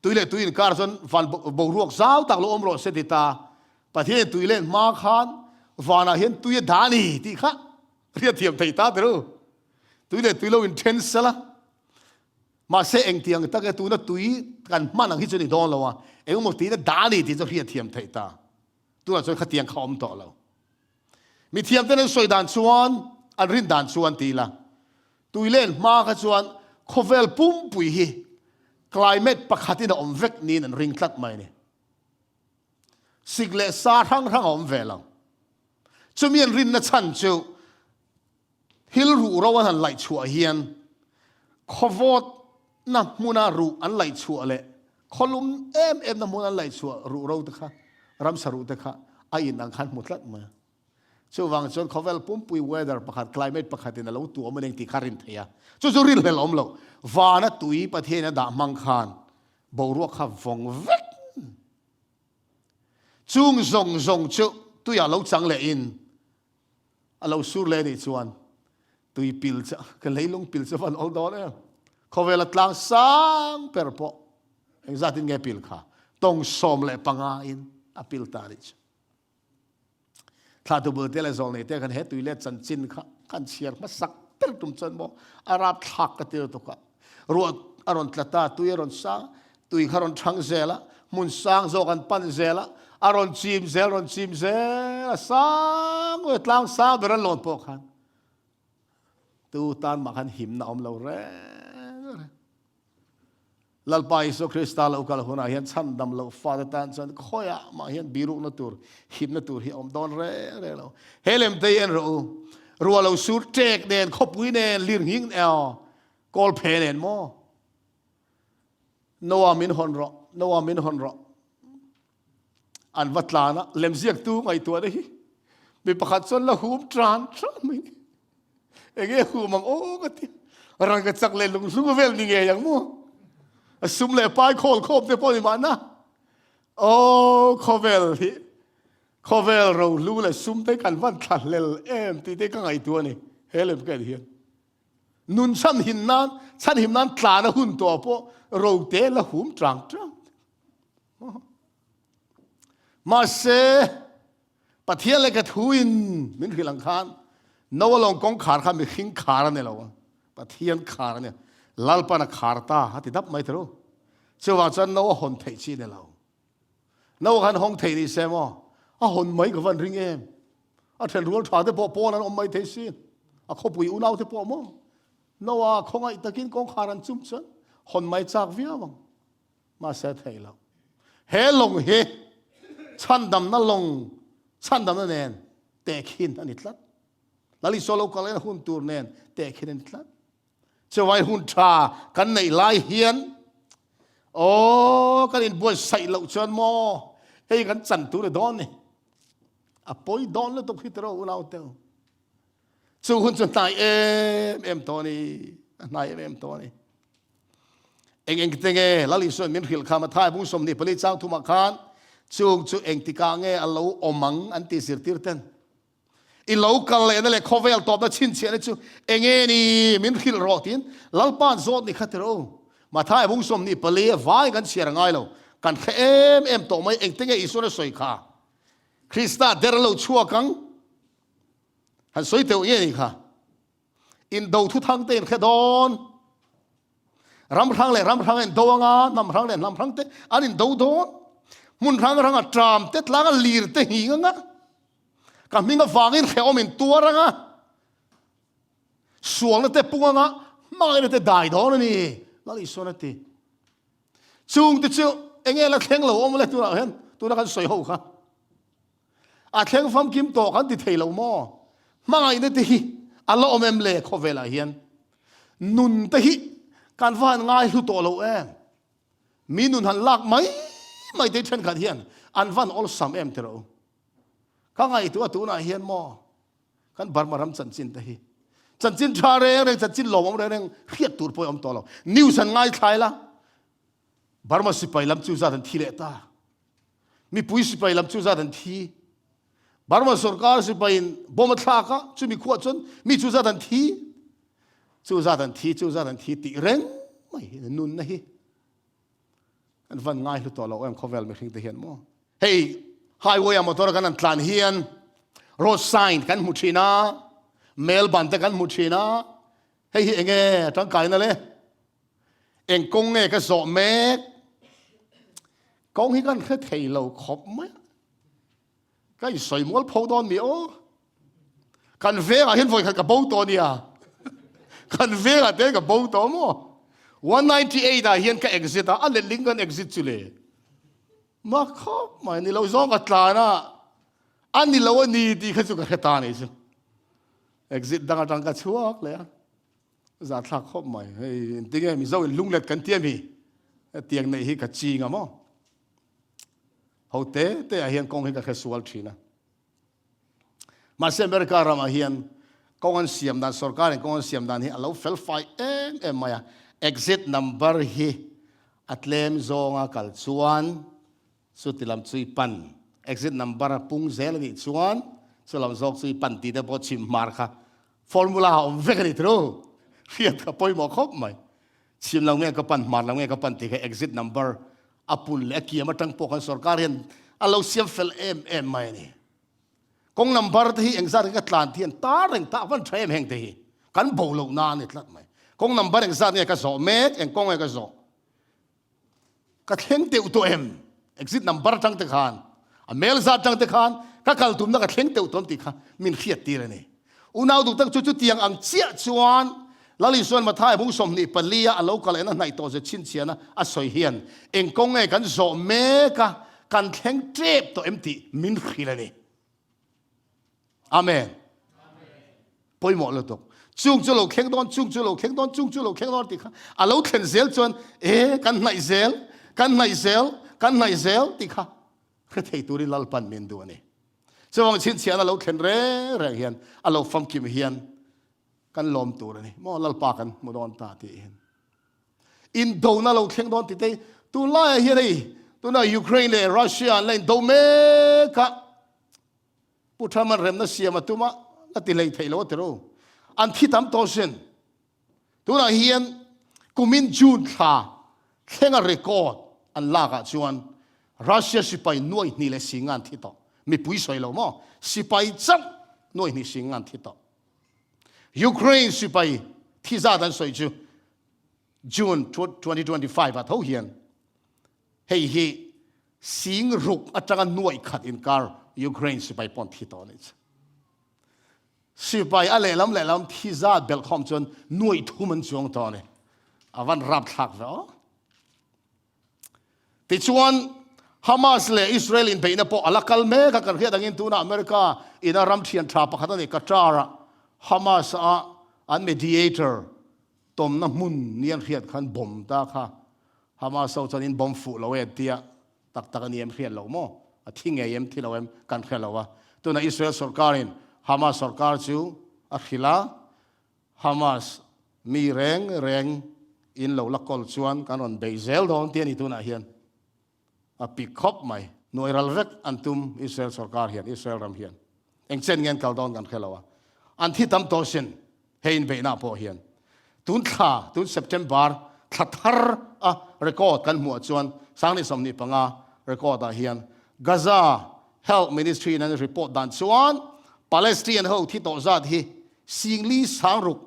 tui leh tui inkar chuan van boruak zau tak lo awm rawh se ti ta. Pathian in tui len hma khan vanah hian tui a dah a ni tih kha hriat thiam thei ta ber u. Tui leh tui lo in then sela. Mahse engtiang tak e tuna tui kan hman ang hi chu ni dawn lo a, engemaw tiin a dah a ni tih chu hriat thiam theih ta. Tunah chuan khatiang kha awm tawh lo. Mithiamten an sawi dan chuan, an rin dan chuan ti ila, tui len hma kha chuan khawvel pumpui hi climate pakhatin a awm vek niin an ring tlat mai a ni. Sik leh sa hrang hrang a awm ve lo. Chumi an rinna chhan chu Thil ruh ro an han laih chhuah hian khawvawtna hmuna ruh an laih chhuah leh khawlum em em na hmuna an laih chhuah ruh ro te kha, ramsa ruh te kha a in ang khan hmu tlat mai a. Chuvang chuan khawvel pumpui weather pakhat, climate pakhatin a lo tuam a ning tih kha rin theih a. Chu chu rinhlelh awm lo. Vana tui Pathian a dah hmang khan boruak kha vawng vek. Chung zawng zawng chu tuiah lo chang lehin A lo sur leh nih chuan tui pil chu ka leilung pil chu van awl dawn em. Khawvela tlang sang ber pawh engzatin nge pil kha tawng 15 in a pil ta nih chu. Thlatu bul te leh zawl nei te khan he tui let chanchin kha kan chhiar hmasak ber tum chuan maw a rapthlak ka tir tuk a. Ruah a rawn tla ta, tui a rawn sang, tui kha rawn thang zel a, hmun sang zawk an pan zel a, a rawn chim zel, rawn chim zel a, sang ber, tlang sang ber an lawn pawh khan tu tan mah khan himna awm lo reng reng. Lalpa Isua Krista lo kal hunah hian chhandam loh fate tan chuan khawiah mah hian birukna tur, himna tur hi a awm dawn reng reng lo. He lem te hi en rawh u, ruah lo sur ṭek nen, khawpui nen, lirnghing nen, Kawl phe nen maw? Noah min hawn rawh, Noah min hawn rawh. An va tlan a, lemziaktu ngaihtuahna hi mi pakhat chuan la hum tran tran mai ni. Enge hum ang aw ka ti. Rangka chak leh lunghlung vel ni ngei ang maw? A sum leh pai khawl khawm te pawh ni mahna. Aw khawvel hi khawvel rohlu leh sum te kan van thlahlel em tih te ka ngaihtuah a ni he lem ka en hian. Nun chhanhim nan, chhanhim nan tlan a hun tawh pawh rote la hum tang tang. Mahse, Pathian leh ka thu in min hrilh ang khan Noah lawng kawngkhar kha mihring khar a ni lo a, Pathian khar a ni. Lalpan a khar ta a ti dap mai tho. Chuvang chuan Noah hawn theih chi a ni lo. Noah khan hawng theih ni se maw? A hawn mai ka van ring em? A then rual tha te pawh pawn an awm mai thei sin. A khawpui unau te pawh maw? Noah khawngaih takin kawngkhar an chum chuan hawn mai chak viau ang. Mahse a theih loh. He lawng hi chhandamna lawng chhandamna nen tehkhin a ni tlat. Lal Isua lo kal en hun tur nen tehkhin a ni tlat. Chuvai hun tha kan neih lai hian aw kan inbuatsaih loh chuan maw hei kan chan tur a dawn ni. A pawi dawn lutuk hi tiraw unau teu. Chu hun chu hnai em em tawh a ni. A hnai em em tawh a ni. Eng eng te nge Lal Isuan min hrilh kha Mathai bung 24 chang thumah khan chung chu engtikah nge a lo awm ang an tih zirtir ten. I lo kal lehna leh khawvel tawpna chhinchhiahna chu enge ni min hrilh rawh tiin Lalpa'n zawt ni kha ti rawh u. Mathai bung 24 a vai kan chhiar a ngai lo. Kan hre em em tawh mai engte nge Isuan a sawi kha? Krista der lo chhuak ang han sawi teuh nge ni kha? Indo thuthang te in hre dawn. Ram hrang leh ram hrang a indo anga, hnam hrang leh hnam hrang te an indo dawn. Hmun hrang hrang a tram te tlang a lir te nghing anga. Ka hming avangin hrehawm in tuar anga. Sualna te pung anga, hmangaihna te dai dawn a ni. Lal Isuan a ti. Chung te chu enge la thleng lo awm le tunah hian tuna kan sawi ho kha. A thleng famkim tawh kan ti thei lo maw? Hmangaihna te hi a la awm em le khawvelah hian? Nun te hi kan va han ngai hlu tawh lo em? Mi nun han lak mai mai te thenkhat hian an van awlsam em tiraw u? Ka ngaihtuah tunah hian maw kan Burma ram chanchin te hi. Chanchin tha reng reng, chanchin lawmawm reng reng hriat tur pawh a awm tawh lo. News an ngaithlai la, Burma sipai lam chu zat an thi leh ta. Mipui sipai lam chu zat an thi. Burma sorkar sipaiin bomb a thlak a, chumi khuah chuan mi chu zat an thi. Chu zat an thi, chu zat an thi tih reng mai hi nunna hi an van ngai hlu tawh lo em khawvel mihring te hian maw. Hei highway a motor kan an tlan hian road sign kan hmu thin a, mail ban te kan hmu thin a, hei hi enge tangkaina le? Eng kawng nge ka zawh mek? Kawng hi kan hre thei lo khawp mai a. Ka insawi mual pho dawn mi aw. Kan vengah hian vawi khat ka bo tawh nia. Kan vengah te ka bo tawh maw. 198 ah hian ka exit a, a letling kan exit chu le. Ma khawp mai ni lo zawng ka tlan a, a ni lo a ni tih kha chu ka hre ta ni chu. Exit dang atang ka chhuak leh a. Za thlak khawp mai. Hei tinge Mizo in lunglet kan ti ami. Tiang nei hi ka ching a maw. Ho te te ah hian kawng hi ka hre sual thin a. Mahse America ramah hian kawng an siam dan, sorkar in kawng an siam dan hi a lo fel fai em em mai a. Exit number hi a tlem zawnga kal chuan chuti lam chu i pan. Exit number a pung zel a nih chuan chu lam zawk chu i pan tih te pawh chhim hmar kha formula a awm vek a ni tiro. Hriat kha pawimawh khawp mai. Chhim lo nge ka pan, hmar lo nge ka pan tih kha exit number a pun leh a kiam atang pawh khan sorkar hian a lo siam fel em em mai a ni. Kawng number te hi engzat nge ka tlan tih an tar reng ta van tha em heng te hi kan bo loh na a ni tlat mai. Kawng number engzat nge ka zawh mek, eng kawng nge ka zawh? Ka thleng teuh tawh em? Exit number atang te khan, a mail zat atang te khan ka kal tumna ka thleng teuh tawh em tih kha min hriat tir a ni. Unau duh tak chu chutiang ang chiah chuan Lal Isuan Mathai bung 24 a a lo kal en a hnaih tawh ze chhinchhiahna a sawi hian eng kawng nge kan zawh mek a, kan thleng tep tawh em tih min hrilh a ni. Amen. Pawimawh lutuk. Chung chu lo thleng dawn, chung chu lo thleng dawn, chung chu lo thleng dawn tih kha a lo thlen zel chuan e kan hnaih zel, kan hnaih zel, kan hnaih zel tih kha hre thei turin Lalpan min duh a ni. Chuvang chhinchhiahna lo thlen reng reng hian a lo famkim hian kan lawm tur a ni. Maw Lalpa kan hmu dawn ta tih hian. Indona lo thleng dawn tite tunlaiah hian hei tuna Ukraine leh Russia an la indo mek a. Pu Trump an remna siam a tum a, a ti hlei theih lo a ti ro. An thi tam tawh sin. Tunah hian kumin June thla thlenga record an lak ah chuan Russia sipai nuai hnih leh sing an thi tawh. Mipui sawi lo maw? Sipai chauh nuai hnih sing an thi tawh. Ukraine sipai thi zat an sawi chu June 2025 ah tho hian Hei hi sing ruk atanga nuaih khat inkar Ukraine sipai pawn thi tawh a nih chu. Sipai a lehlam lehlam thi zat belh khawm chuan nuaih thum an chuang tawh a ni. A van rapthlak ve aw. Tichuan Hamas leh Israel inbeihna pawh a la kal mek a, kan hriat angin tunah America ina ram thian tha pakhat a ni Qatar ah Hamas a an mediator tawmna hmun ni an hriat khan bomb ta kha Hamas ho chuan in bomb fuh lo e tia tak tak a ni em hriat loh maw? A thi ngei em thi lo em kan hre lo a. Tunah Israel sorkarin Hamas sorkar chu a hrilh a, Hamas mi reng reng in lo la kawl chuan kan rawn bei zel dawn tia ni tunah hian a pik khawp mai. Nuai ral vek an tum Israel sorkar hian, Israel ram hian. Eng chen nge an kal dawn kan hre lo a. An thi tam tawh sin hei inbeihna pawh hian. Tun thla, tun September thla thar a record kan hmuh ah chuan Sangni 25 record ah hian Gaza Health Ministry in an report dan chuan Palestinian ho thi tawh zat hi singli sangruk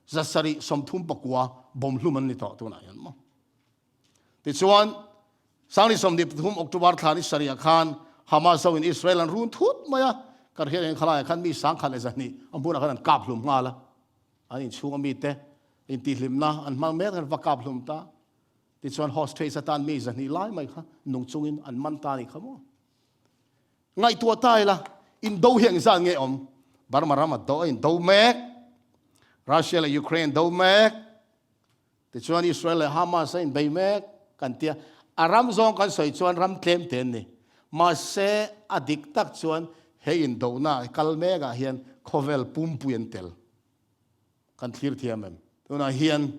zasarih 39 bawm hlum an ni tawh tunah hian maw. Tichuan, Sangni 23 October thla ni sarih ah khan Hamas ho in Israel an run thut mai a, kan hriat ang khalaiah khan mi 1002 a hmunah khan an kap hlum nghal a, an inchhung a mite intihhlimna an hmang mek an va kap hlum ta. Tichuan hostage atan mi 200 lai mai kha nung chungin an man ta a nih kha maw. Ngaihtuah ta ila, indo hi engzat nge awm? Burma ram a do a indo mek, Russia leh Ukraine do mek, Tichuan Israel leh Hamas a inbei mek kan tia, a ram zawng kan sawi chuan ram tlem te an ni. Mahse a dik tak chuan he indohna kal mekah hian khawvel pumpui an tel. Kan thlir thiam em? Tunah hian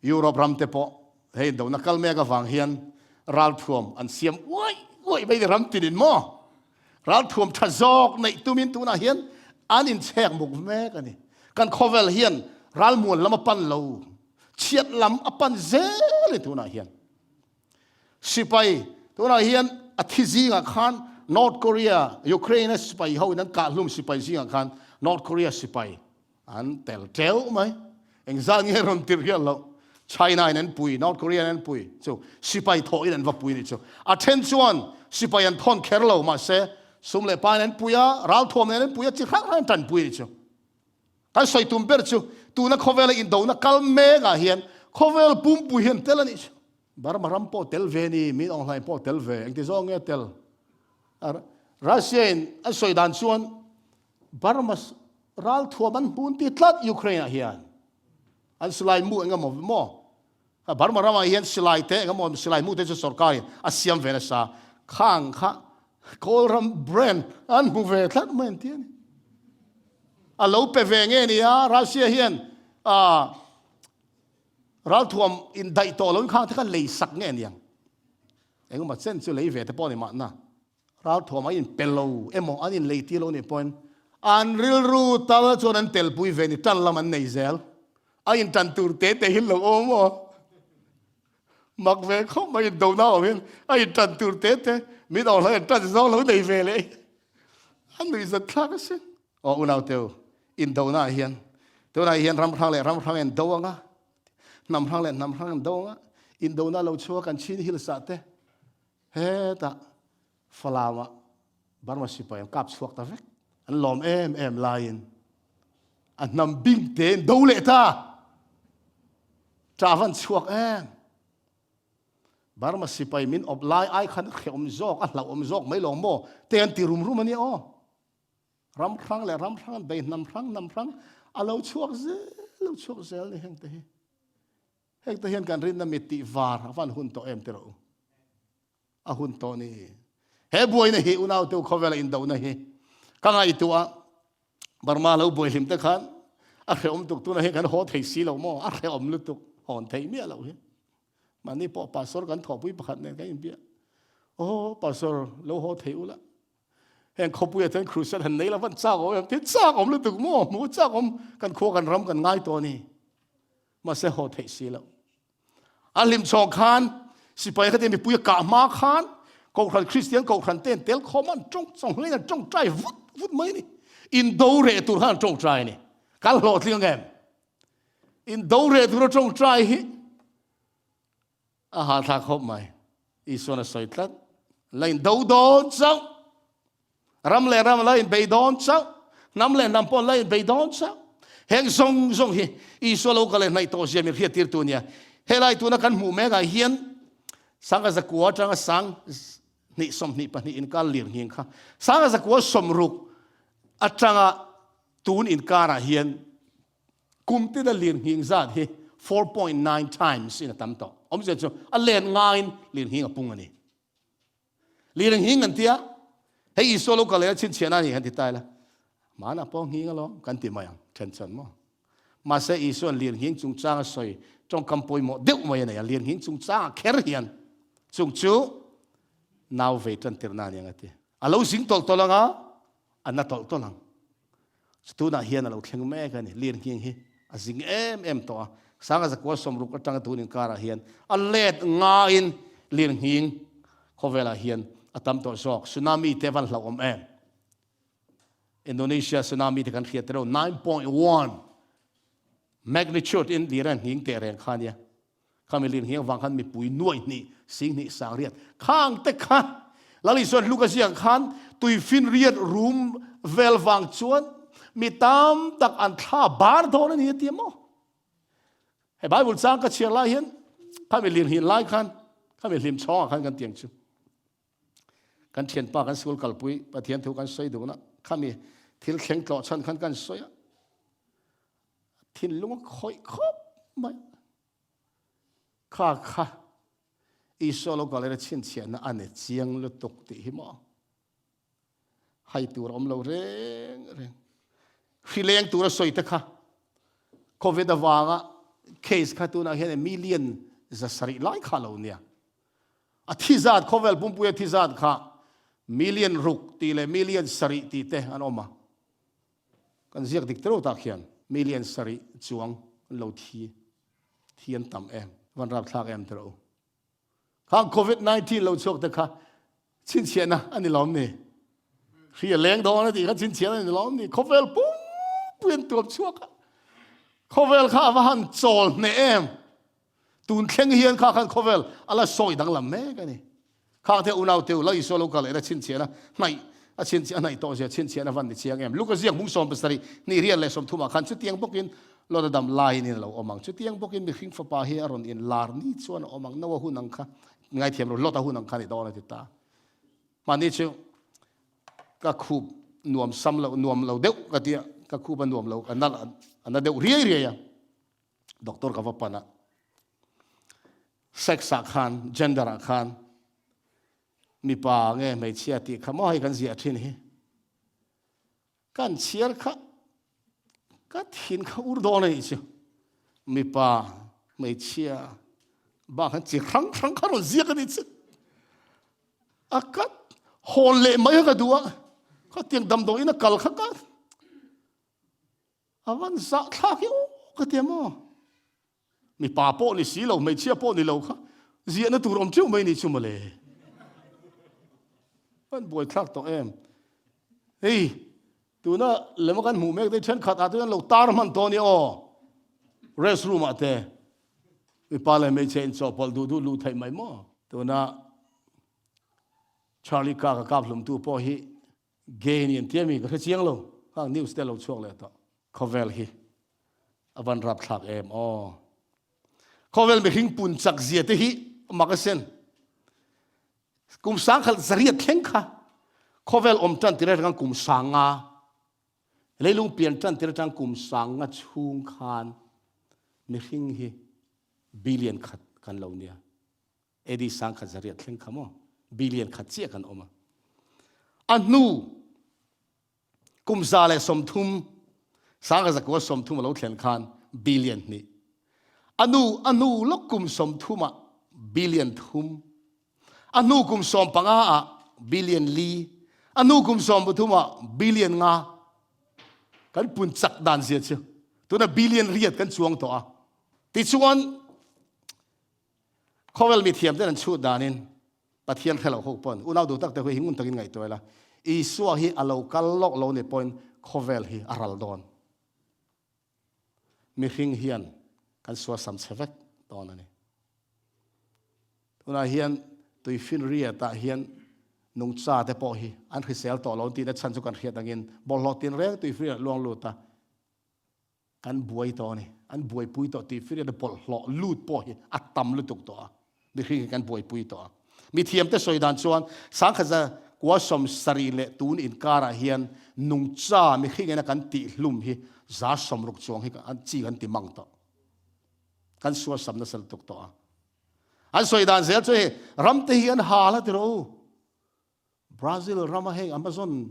Europe ram te pawh hei indona kal mek avang hian ralthuam an siam uaih uaih mai ni ram tinin maw? Ralthuam tha zawk neih tumin tunah hian an inchhek muk mek a ni. Kan khawvel hian ralmuan lam a pan lo, chhiat lam a pan zel in tunah hian. Sipai tunah hian a thi zingah khan North Korea, Ukraine a sipai ho in an kah hlum sipai zingah khan North Korea sipai an tel teuh mai. Engzat nge rawn tirh hian loh. China in an pui, North Korea in an pui chu sipai thawh in an va pui ni chu. A then chuan sipai an thawn kher lo mahse sum leh pa in an pui a, ralthuam nen an pui a, chi hrang hrang in tan pui ni chu. Kan sawi tum ber chu tuna khawvela indona kal mekah hian khawvel pumpui hian tel a nih chu. Burma ram pawh tel ve ni, Min Aung Hlaing pawh tel ve, engti zawng nge tel? Russia in an sawi dan chuan Burma ralthuam an hmun ti tlat Ukraine ah hian. An silai mu eng emaw maw? Burma ramah hian silai te eng emaw silai mu te chu sorkar in a siam ve nasa. Khang kha Kawl ram brand an hmu ve tlat mai an ti a ni. A lo pe ve nge nia Russia hian ah ralthuam in daih tawh lo in khang te kha lei sak nge niang. Engemaw chen chu lei ve te pawh ni mahna. Ralthuam an in pe lo emaw an in lei tir lo nih pawhin an rilru tal chuan an telpui ve ni tan lam an nei zel. A in tan tur te te hi lo awm aw. Mak ve khawp mai in do na awm hian a in tan tur te te min awm hla in tan zawng lo nei ve leh. A nuihzat thlak asin. Aw unau teu in do na ah hian tunah hian ram hrang leh ram hrang in do anga hnam hrang leh hnam hrang in do anga in do na lo chhuak kan chin hills ah te Hetah Falam-ah Burma sipai an kap chhuak ta vek. An lawm em em laiin a hnam bing tein do leh ta. Ṭah van chhuak em. Burma sipai min awp lai ai khan a hrehawm zawk, a hlauhawm zawk mai lawng maw te an ti rum rum a nia aw. Ram hrang leh ram hrang an bei hnam hrang hnam hrang a lo chhuak zel, lo chhuak zel ni heng te hi. Heng te hian kan rinna mit tih var a van hun tawh em ti rawh u. A hun tawh ni. He buaina hi unau teu khawvela indohna hi ka ngaihtuah a Burma lo buai hlim te khan a hrehawm tuk tuna hi kan haw thei si lo maw a hrehawm lutuk hawn thei miah lo hi. Mahni pawh pastor kan thawhpui pakhat nen kan inbia. Aw pastor lo haw thei ula Heng khawpuia chuan crusade han nei la van chak awm em ti chak awm lutuk maw hmu chak awm kan khua kan ram kan ngai tawh a ni mahse haw theih si lo a hlim chhawng khan sipai kha te mipui a kah hma khan kohhran Kristian kohhran ten tel khawm an tawng chawng hlei an tawngtai vut vut mai ni indo reh tur khan an tawngtai ni kan hlawhtling ang em indo reh tur a tawngtai hi A hahthlak khawp mai. Isuan a sawi tlat. La in do dawn chauh. Ram leh ram la in bei dawn chauh. Hnam leh hnam pawh la in bei dawn chauh. Heng zawng zawng hi Isua lo kal leh hnaih tawh zia min hriat tir tu nia. Helai tuna kan hmuh mek ah hian sangha zakua atanga sang hnih 22 inkar lir nghing kha. Sangha zakua 60 atanga tun inkar ah hian Kum tina lirnghing zat hi 4.9 times in a tam tawh. Awmzia chu a len ngaiin lirnghing a pung a ni. Lirnghing kan tia, hei Isua lo kal leh a chhinchhiahna a ni kan ti ta ila, Hmanah pawh nghing alawm kan ti mai ang, then chuan maw. Mahse Isua'n lirnghing chungchang a sawi tawngkam pawimawh deuh mai a nei a, lirnghing chungchangah kher hian chung chu nau vei tan tirhna a ni ang a ti. A lo zing tawlh tawlh ang a, a na tawlh tawlh ang. Tunah hian a lo thleng mek a ni. Lirnghing hi a zing em em tawh a. Sanga zakua 60 atanga tun inkarah hian a let ngaiin lirnghing khawvelah hian a tam tawh zawk. Tsunami te van hlauhawm em? Indonesia tsunami te kan hriat te reuh 9.1 magnitude in lir a nghing teh reng kha nia. Khami lirnghing avang khan mipui nuai hnih, sing hnih, sang riat khang te kha Lal Isuan hluk a ziak khan tuifin riat rum vel vang chuan mi tam tak an thla bar dawn a ni a ti maw? He Bible chang ka chhiar lai hian khami lirnghing lai khan khami hlim chhawngah khan kan tiang chu kan thianpa kan school kalpui Pathian thu kan sawi duhna khami thil thleng tlawh chhan khan kan sawi a thinlung a khawih khawp mai. Kha kha Isua lo kal ila chhinchhiahna a ni chiang lutuk tih hi maw? Hai tur a awm lo reng reng. Hri leng tur a sawi te kha. Covid avanga case kha tunah hian million 700 lai kha lo nia. A thi zat khawvel pumpuia thi zat kha million ruk tih leh million sarih tih te an awm a. Kan ziak dik tero tak hian million sarih chuang an lo thi thi an tam em van rapthlak em tero. Khang Covid 19 lo chhuak te kha chhinchhiahna a ni lawm ni. Hri a leng dawn a tih kha chhinchhiahna a ni lawm ni. Khawvel pumpui an tuam chhuak a. Khawvel kha a va han chawl hneh em. Tun thleng hian kha khan khawvel a la sawi danglam mek a ni. Khang te unau teu la Isua lo kal lehna chhinchhiahna hnaih a chhinchhiah a hnaih tawh zia chhinchhiahna van ni chiang em. Luka ziak hmung 70 hnih riat leh 30 ah khan chutiang bawkin Lawta dam laiin in a lo awm ang. Chutiang bawkin mihring fapa hi a rawn in lar ni chuan a awm ang. Noa hun ang kha ngaithiam ru Lota hun ang kha ni dawn a ti ta. Mahni chu ka khup nuam sam lo nuam lo deuh ka tia ka khup a nuam lo a na a na deuh riai riai a. Doctor ka va pan a. Sex ah khan gender ah khan mipa nge hmeichhia tih kha maw hei kan ziah thin hi. Kan chhiar kha ka thin kha ur dawn a nih chu. Mipa hmeichhia bak han chi hrang hrang kha rawn ziak a nih chu. A ka hawn leh mai a ka duh a, khatiang damdawiin a kal kha ka a van zah thlak hi aw ka ti a maw. Mipa pawh ni si lo, hmeichhia pawh ni lo kha ziahna tur awm teuh mai ni chu mawle. Kan buaithlak tawh em. Hei, tuna lema kan hmuh mek te thenkhat ah chuan lo tar hman tawh ni aw. Rest room ah te mipa leh hmeichhia inchawhpawlh duh duh luh theih mai maw. Tuna Charlie Kirk a kap hlumtu pawh hi Gay ni an tia mi ka hre chiang lo, khang news te a lo chhuak leh tawh. Khawvel hi a van rapthlak em aw. Khawvel mihring pun chak zia te hi mak asin. Kum sangkhat zariat thleng kha khawvel awm tan tir atang kum sanga leilung pian tan tir atang kum sanga chhung khan mihring hi billion khat kan lo nia. AD 1800 thleng kha maw billion khat chiah kan awm a. A hnu kum 130 1930 a lo thlen khan billion hnih. A nu a hnu lawk kum 30 ah billion thum. A hnu kum 15 ah billion li. A hnu kum 30 ah billion nga. Kan pun chak dan zia chu tuna billion riat kan chuang tawh a. Tichuan Khawvel mithiamten an chhut danin Pathian hre lo ho pawn unau duh tak te hui hi ngun takin ngaihtuah ila, Isua hi a lo kal lawk lo ni pawhin khawvel hi a ral dawn. Mihring hian kan suasam chhe vek dawn a ni. Tunah hian tuifinriatah hian nungcha te pawh hi an hrisel tawh lo tihna chhan chu kan hriat angin bawlhhlawh tinreng tuifinriat luang lut a, Kan buai tawh a ni. An buaipui tawh tih firiat a bawlhhlawh lut pawh hi a tam lutuk tawh a. Mihring hi kan buaipui tawh a. Mithiamte sawi dan chuan 1970 leh tun inkarah hian nungcha mihring ina kan tih hlum hi 60 chuang hi an chi kan ti mang tawh. Kan suasam nasa lutuk tawh a. An sawi dan zel chu hei ramte hi an hal a ti rawh u. Brazil rama heng Amazon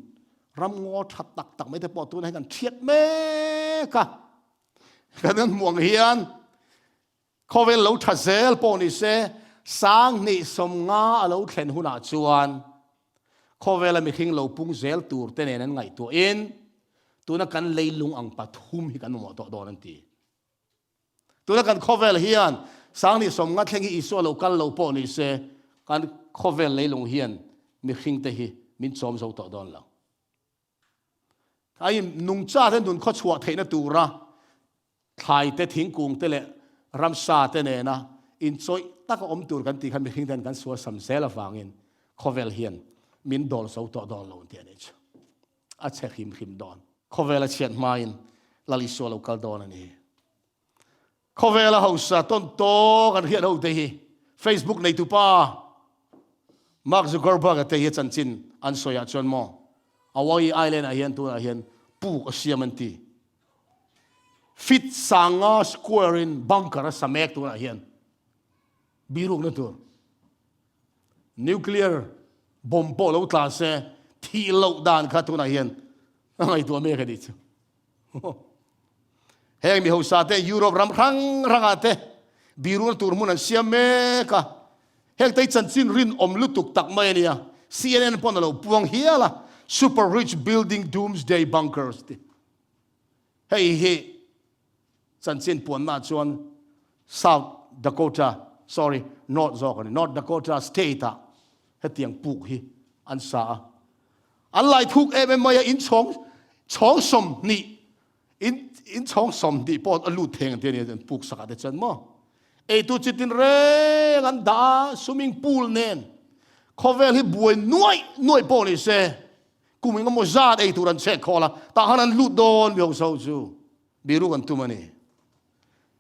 ram ngaw tha tak tak mai te pawh tuna hian kan thiat mek a. Kan kan hmuh ang hian khawvel lo tha zel pawh ni se 2050 a lo thlen hunah chuan khawvela mihring lo pung zel tur te nen an ngaihtuahin tuna kan leilung ang pathum hi kan mamawh tawh dawn an ti. Tuna kan khawvel hian 2050 thleng hi Isua lo kal lo pawh ni se, kan khawvel leilung hian mihringte hi min chawm zo tawh dawn lo. Ai nungcha te nun khawchhuah theihna tura thlai te, thingkung te leh ramsa te nena inchawih taka awm tur kan tih khan mihring ten kan sualsam zel avangin khawvel hian min dawl zo tawh dawn lo tih a nih chu. A chhe hrim hrim dawn. Khawvel a chhiat hmain Lal Isua lo kal dawn a ni. Khawvel a hausa tawn tawk an hriat ho te hi Facebook neitupa Mark Zuckerberg a te hi a chanchin an sawi ah chuan maw Hawaii Island ah hian tunah hian puk a siam an ti. Feet sanga square in bunker a sa mek tunah hian birukna tur. Nuclear bomb pawh lo tla se thih loh dan kha tunah hian a ngaihtuah mek a nih chu. Heng mi hausa te Europe ram hrang hrangah te biruna tur hmun an siam mek a. Heng te hi chanchin rinawm lutuk tak mai a nia. CNN pawn a lo puang hial a, Super rich building doomsday bunkers ti. Hei hi chanchin puanna chuan South Dakota, sorry, North zawk a ni, North Dakota state ah hetiang puk hi an sa a. An lai thuk em em mai a, in chhawng chhawng 20 in in chhawng 20 pawh a lut theng te a ni an puk sak ah te chuan maw. Eitu chi tin reng an dah a, swimming pool nen khawvel hi buai nuaih nuaih pawh ni se kum engemaw zat ei tur an chhek khawl a, tah khan an lut dawn mi ho so chu biru kan tum a ni.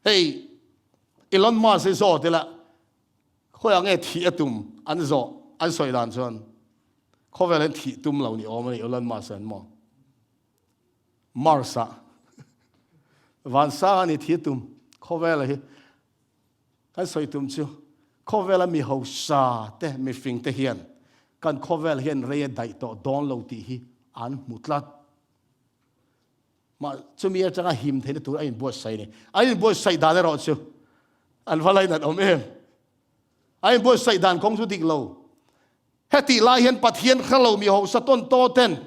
Hei Elon Musk hi zawt ila khawiah nge thih a tum an zawh an sawi dan chuan khawvel hian thih tum lo ni awm a ni Elon Musk an maw. Mars ah vansang a ni thih tum khawvel hi kan sawi tum chu khawvela mi hausa te mi fing te hian kan khawvel hian rei a daih tawh dawn lo tih hi an hmu tlat. Mah chumi atanga him theihna tur a inbuatsaih a ni. An inbuatsaih dan erawh chu an va lainat awm em. A inbuatsaih dan kawng chu dik lo. Hetih lai hian Pathian hre lo mi hausa tawn taw ten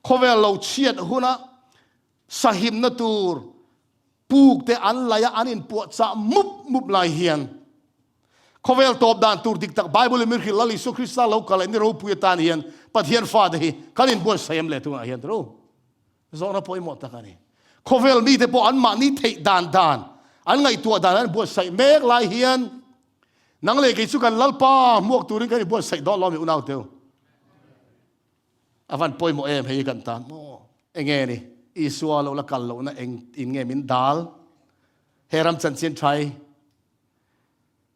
khawvel lo chhiat huna sahimna tur puk te an laih a an inpuahchah mup mup lai hian khawvel tawp dan tur dik tak Bible in min hrilh Lal Isua Krista lo kal leh ni ropui atan hian Pathian fate hi kan inbuatsaih em le tunah hian tiro zawhna pawimawh tak a ni. Khawvel mite pawh anmahni theih dan dan an ngaihtuah dan an buatsaih mek lai hian Nang leh kei chu kan Lalpa hmuak turin kan inbuatsaih dawn lo mi unau teu. A van pawimawh em hei kan tan maw? Enge ni? Isua lo la kal lohna eng in nge min dal? He ram chanchin thai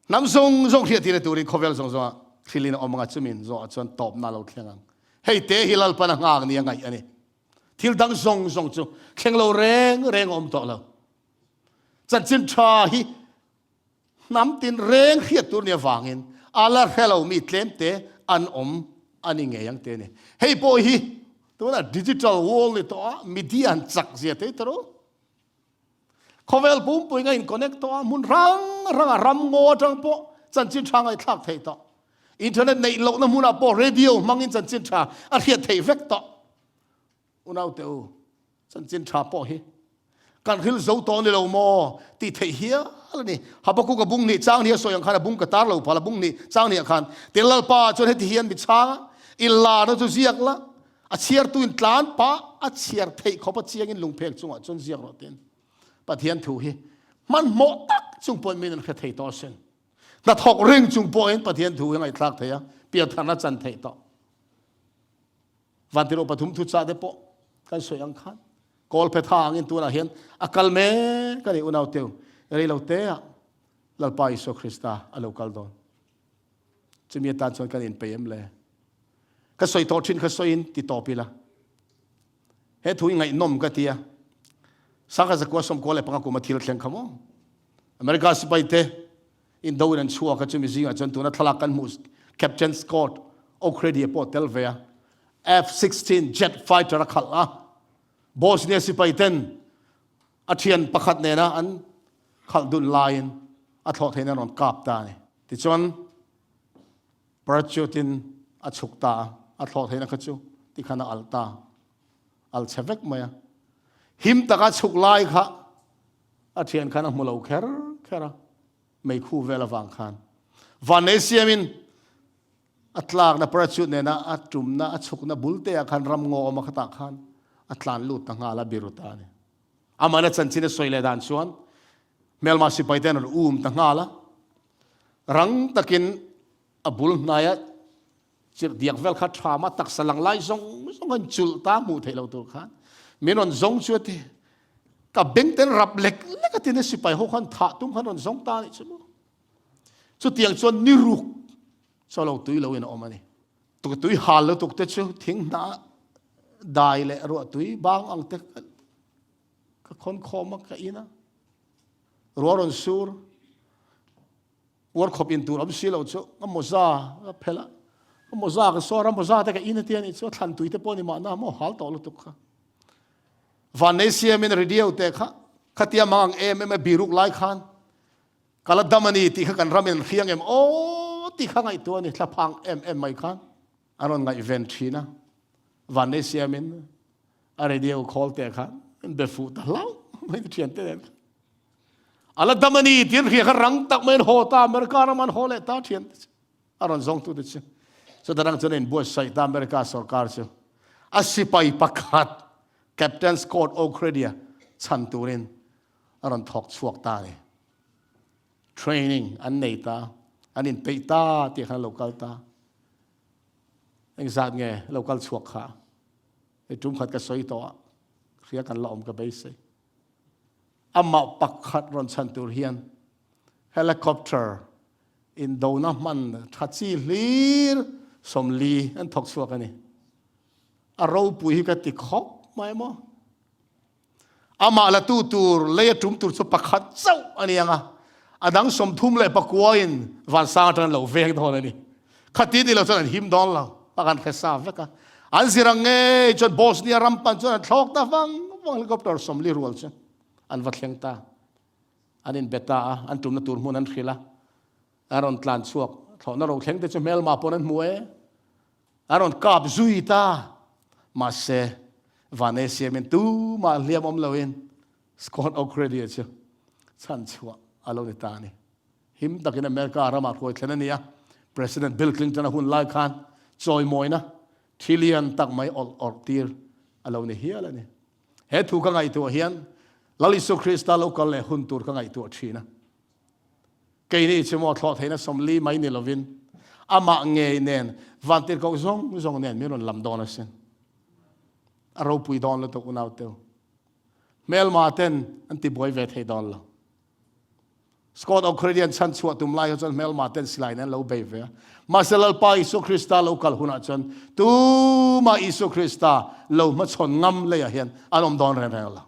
hnam zawng zawng hriat tir turin khawvel zawng zawngah thilin a awm anga chumin zawhah chuan tawpna lo thleng ang. Hei te hi Lalpan a nghak ni a ngaih a ni. Thil dang zawng zawng chu thleng lo reng reng a awm tawh lo. Chanchin tha hi Hnam tin reng hriat tur ni avangin a la hre lo mi tlemte an awm a ni ngei ang te a ni. Hei pawh hi tunah digital world ni tawh a, media an chak zia thei ta ru. Khawvel pumpui nga in connect tawh a, hmun hrang hrang a ram ngaw atang pawh chanchin tha ngaihthlak theih tawh. Internet neih lohna hmunah pawh radio hmangin chanchin tha a hriat theih vek tawh. Unaute u, chanchin tha pawh hi kan hril zo tawh ni lo maw tih theih hial a ni. Habakkuk a bung hnih chang hnih a sawi ang khan a bung ka tar lo phal a bung hnih chang hnih ah khan tin Lalpa chuan heti hian mi chhang a, i larna chu ziak la, a chhiartu in tlan pah a chhiar theih khawp a chiang in lungphek chungah chuan ziak rawh tiin Pathian thu hi hmanhmawh tak chung pawhin min an hre thei tawh asin. Hnathawk ring chung pawhin Pathian thu hi ngaihthlak thei a, piantharna chan theih tawh. Vantirh pathum thuchah te pawh kan sawi ang khan kawl phe tha angin tunah hian a kal mek a ni unau teu rei lo te ah Lalpa Isua Krista a lo kal dawn. Chumi atan chuan kan inpeih em le? Ka sawi tawh thin kha sawiin ti tawp ila. He thu hi ngaihnawm ka ti a. Sangha zakua 95 kuma thil thleng kha maw? America sipai te Indo in an chhuak a, chumi zingah chuan tuna thlalak kan hmuh Captain Scott O'Cready a pawh tel ve a, F-16 jet fighter a khalh a, Bosnia sipai ten a thian pakhat nena an khalh dun laiin a thlawh theihna an rawn kap ta a ni. Tichuan parachute in a chhuk ta a, a thlawh theihna kha chu tikhan a alh ta, alh chhe vek mai a. Him taka chhuk lai kha A thian khan a hmu lo kher kher a, meikhu vel avang khan. Vannei siamin a tlakna parachute nena a tumna a chhukna bul te ah khan ram ngaw awm a khatah khan a tlan lut ta nghal a, biru ta a ni. Amahna chanchin a sawi leh dan chuan hmelma sipai te an rawn um ta nghal a, rang takin a bul hnaia Chirh diak vel kha tha ma taksa lang lai zawng zawng an chulh ta hmuh theih lo tur khan min rawn zawng chu a ti. Ka beng ten rap lek lek a tin a sipai ho khan thah tum khan rawn zawng ta nih chu maw. Chutiang chuan ni ruk chaw lo tui lo in a awm a ni. Tuk tui hal lutuk te chu thing hnah dai leh ruah tui bang ang te ka khawn khawm a ka in a. Ruah rawn sur. Uar khawp in tur awm si lo chu ka mawza ka phelh a, ka mawza ka sawr a, mawza te ka in a tia nih chu a thlan tui te pawh ni mahna maw hal tawh lutuk kha. Vannei siamin radio te kha. Khatia mang ang em em a biruk lai khan ka la dam a ni tih kha kan ram in hriang em aw tih kha ngaihtuah a ni thlaphang em em mai khan a rawn ngaihven thin a. Vannei siamin a radio call te khan an be fuh ta hlauh mai te thian te nen khan. A la dam a ni tih an hria kha rang tak mai an haw ta America ram an haw leh ta thian te chu. A rawn zawng tu te chu. Chuta rang chuan a inbuatsaih ta America sorkar chu a sipai pakhat Captain Scott O'Grady-a chhan turin a rawn thawk chhuak ta a ni. Training an nei ta, an inpeih ta tih khan a lo kal ta. Engzat nge lo kal chhuak kha? Hei tum khat ka sawi tawh a, hria kan la awm ka beisei. Amah pakhat rawn chhan tur hian helicopter indona hman tha chi hlir 40 an thawk chhuak a ni. A ropui hi ka ti khawp mai maw. Amah la tu tur lei a tum tur chu pakhat chauh a ni ang a, a dang 39 in vansang atang an lo veng dawn a ni. Khati ni lo chuan an him dawn lo, a kan hre sa vek a. An zir ang ngei chuan Bosnia ram pan chuan an thlawk ta vang vang helicopter 40 rual chu an va thleng ta. An inbe ta a, an tumna tur hmun an hrilh a, an rawn tlan chhuak. Thlawhna ro thleng te chu hmelma pawn an hmu e. An rawn kap zui ta. Mahse, Vane siamin tumah hliam awm loin Scott O'Grady chu chhan chhuah a lo ni ta a ni. Him takin America ramah hruai thlen a ni a, President Bill Clinton a hun lai khan chawimawina thilian tak mai awlh awrh tir a lo ni hial a ni. He thu ka ngaihtuah hian Lal Isu Krista lo kal leh hun tur ka ngaihtuah thin a. Keini chu maw thlawh theihna 40 mai ni lovin amah ngei nen vantirhkoh zawng zawng nen min rawn lam dawn asin. A ropui dawn lutuk unau teu. Hmelma ten an tibuai ve thei dawn lo. Scott O'Credian chhan chhuah tum lai chuan hmelma ten silai nen lo bei ve a. Mahse Lalpa Isua Krista lo kal hunah chuan tumah Isua Krista lo hmachhawn ngam leiah hian an awm dawn reng reng lo.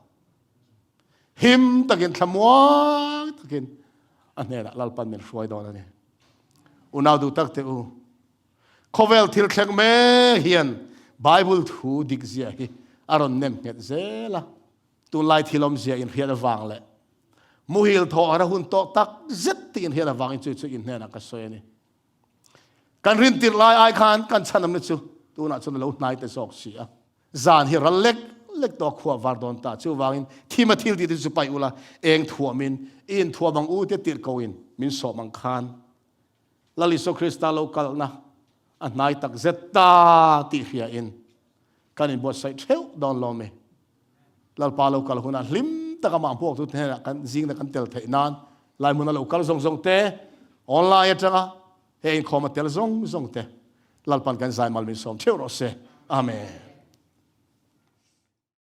Him takin thlamuang takin a hnenah Lalpan min hruai dawn a ni. Unau duh tak te u, khawvel thil thleng mek hian Bible thu dik zia hi a rawn nem nghet zel a. Tunlai thil awmzia inhriat avang leh muhil thawh har a hun tawh tak zet tih inhriat avangin chu chu in hnenah ka sawi a ni. Kan rin tirh lai ai khan kan chhanamna chu tunah chuan a lo hnai ta zawk si a. Zan hi ral lek lek tawh a khua var dawn ta. Chuvangin thim a thil tih te chu paih ula, eng thuamin i inthuam ang u te tirh koin min sawm ang khan Lal Isua Krista lo kalna a hnai tak zet ta tih hriain kan inbuatsaih theuh dawn lawm e. Lalpa lo kal hunah hlim taka mah hmuak tu te hnenah kan zingna kan tel theih nan lai hmuna lo kal zawng zawng te, online atanga he inkhawm a tel zawng zawng te Lalpan kan zai mal min sawm theuh rawh se. Amen.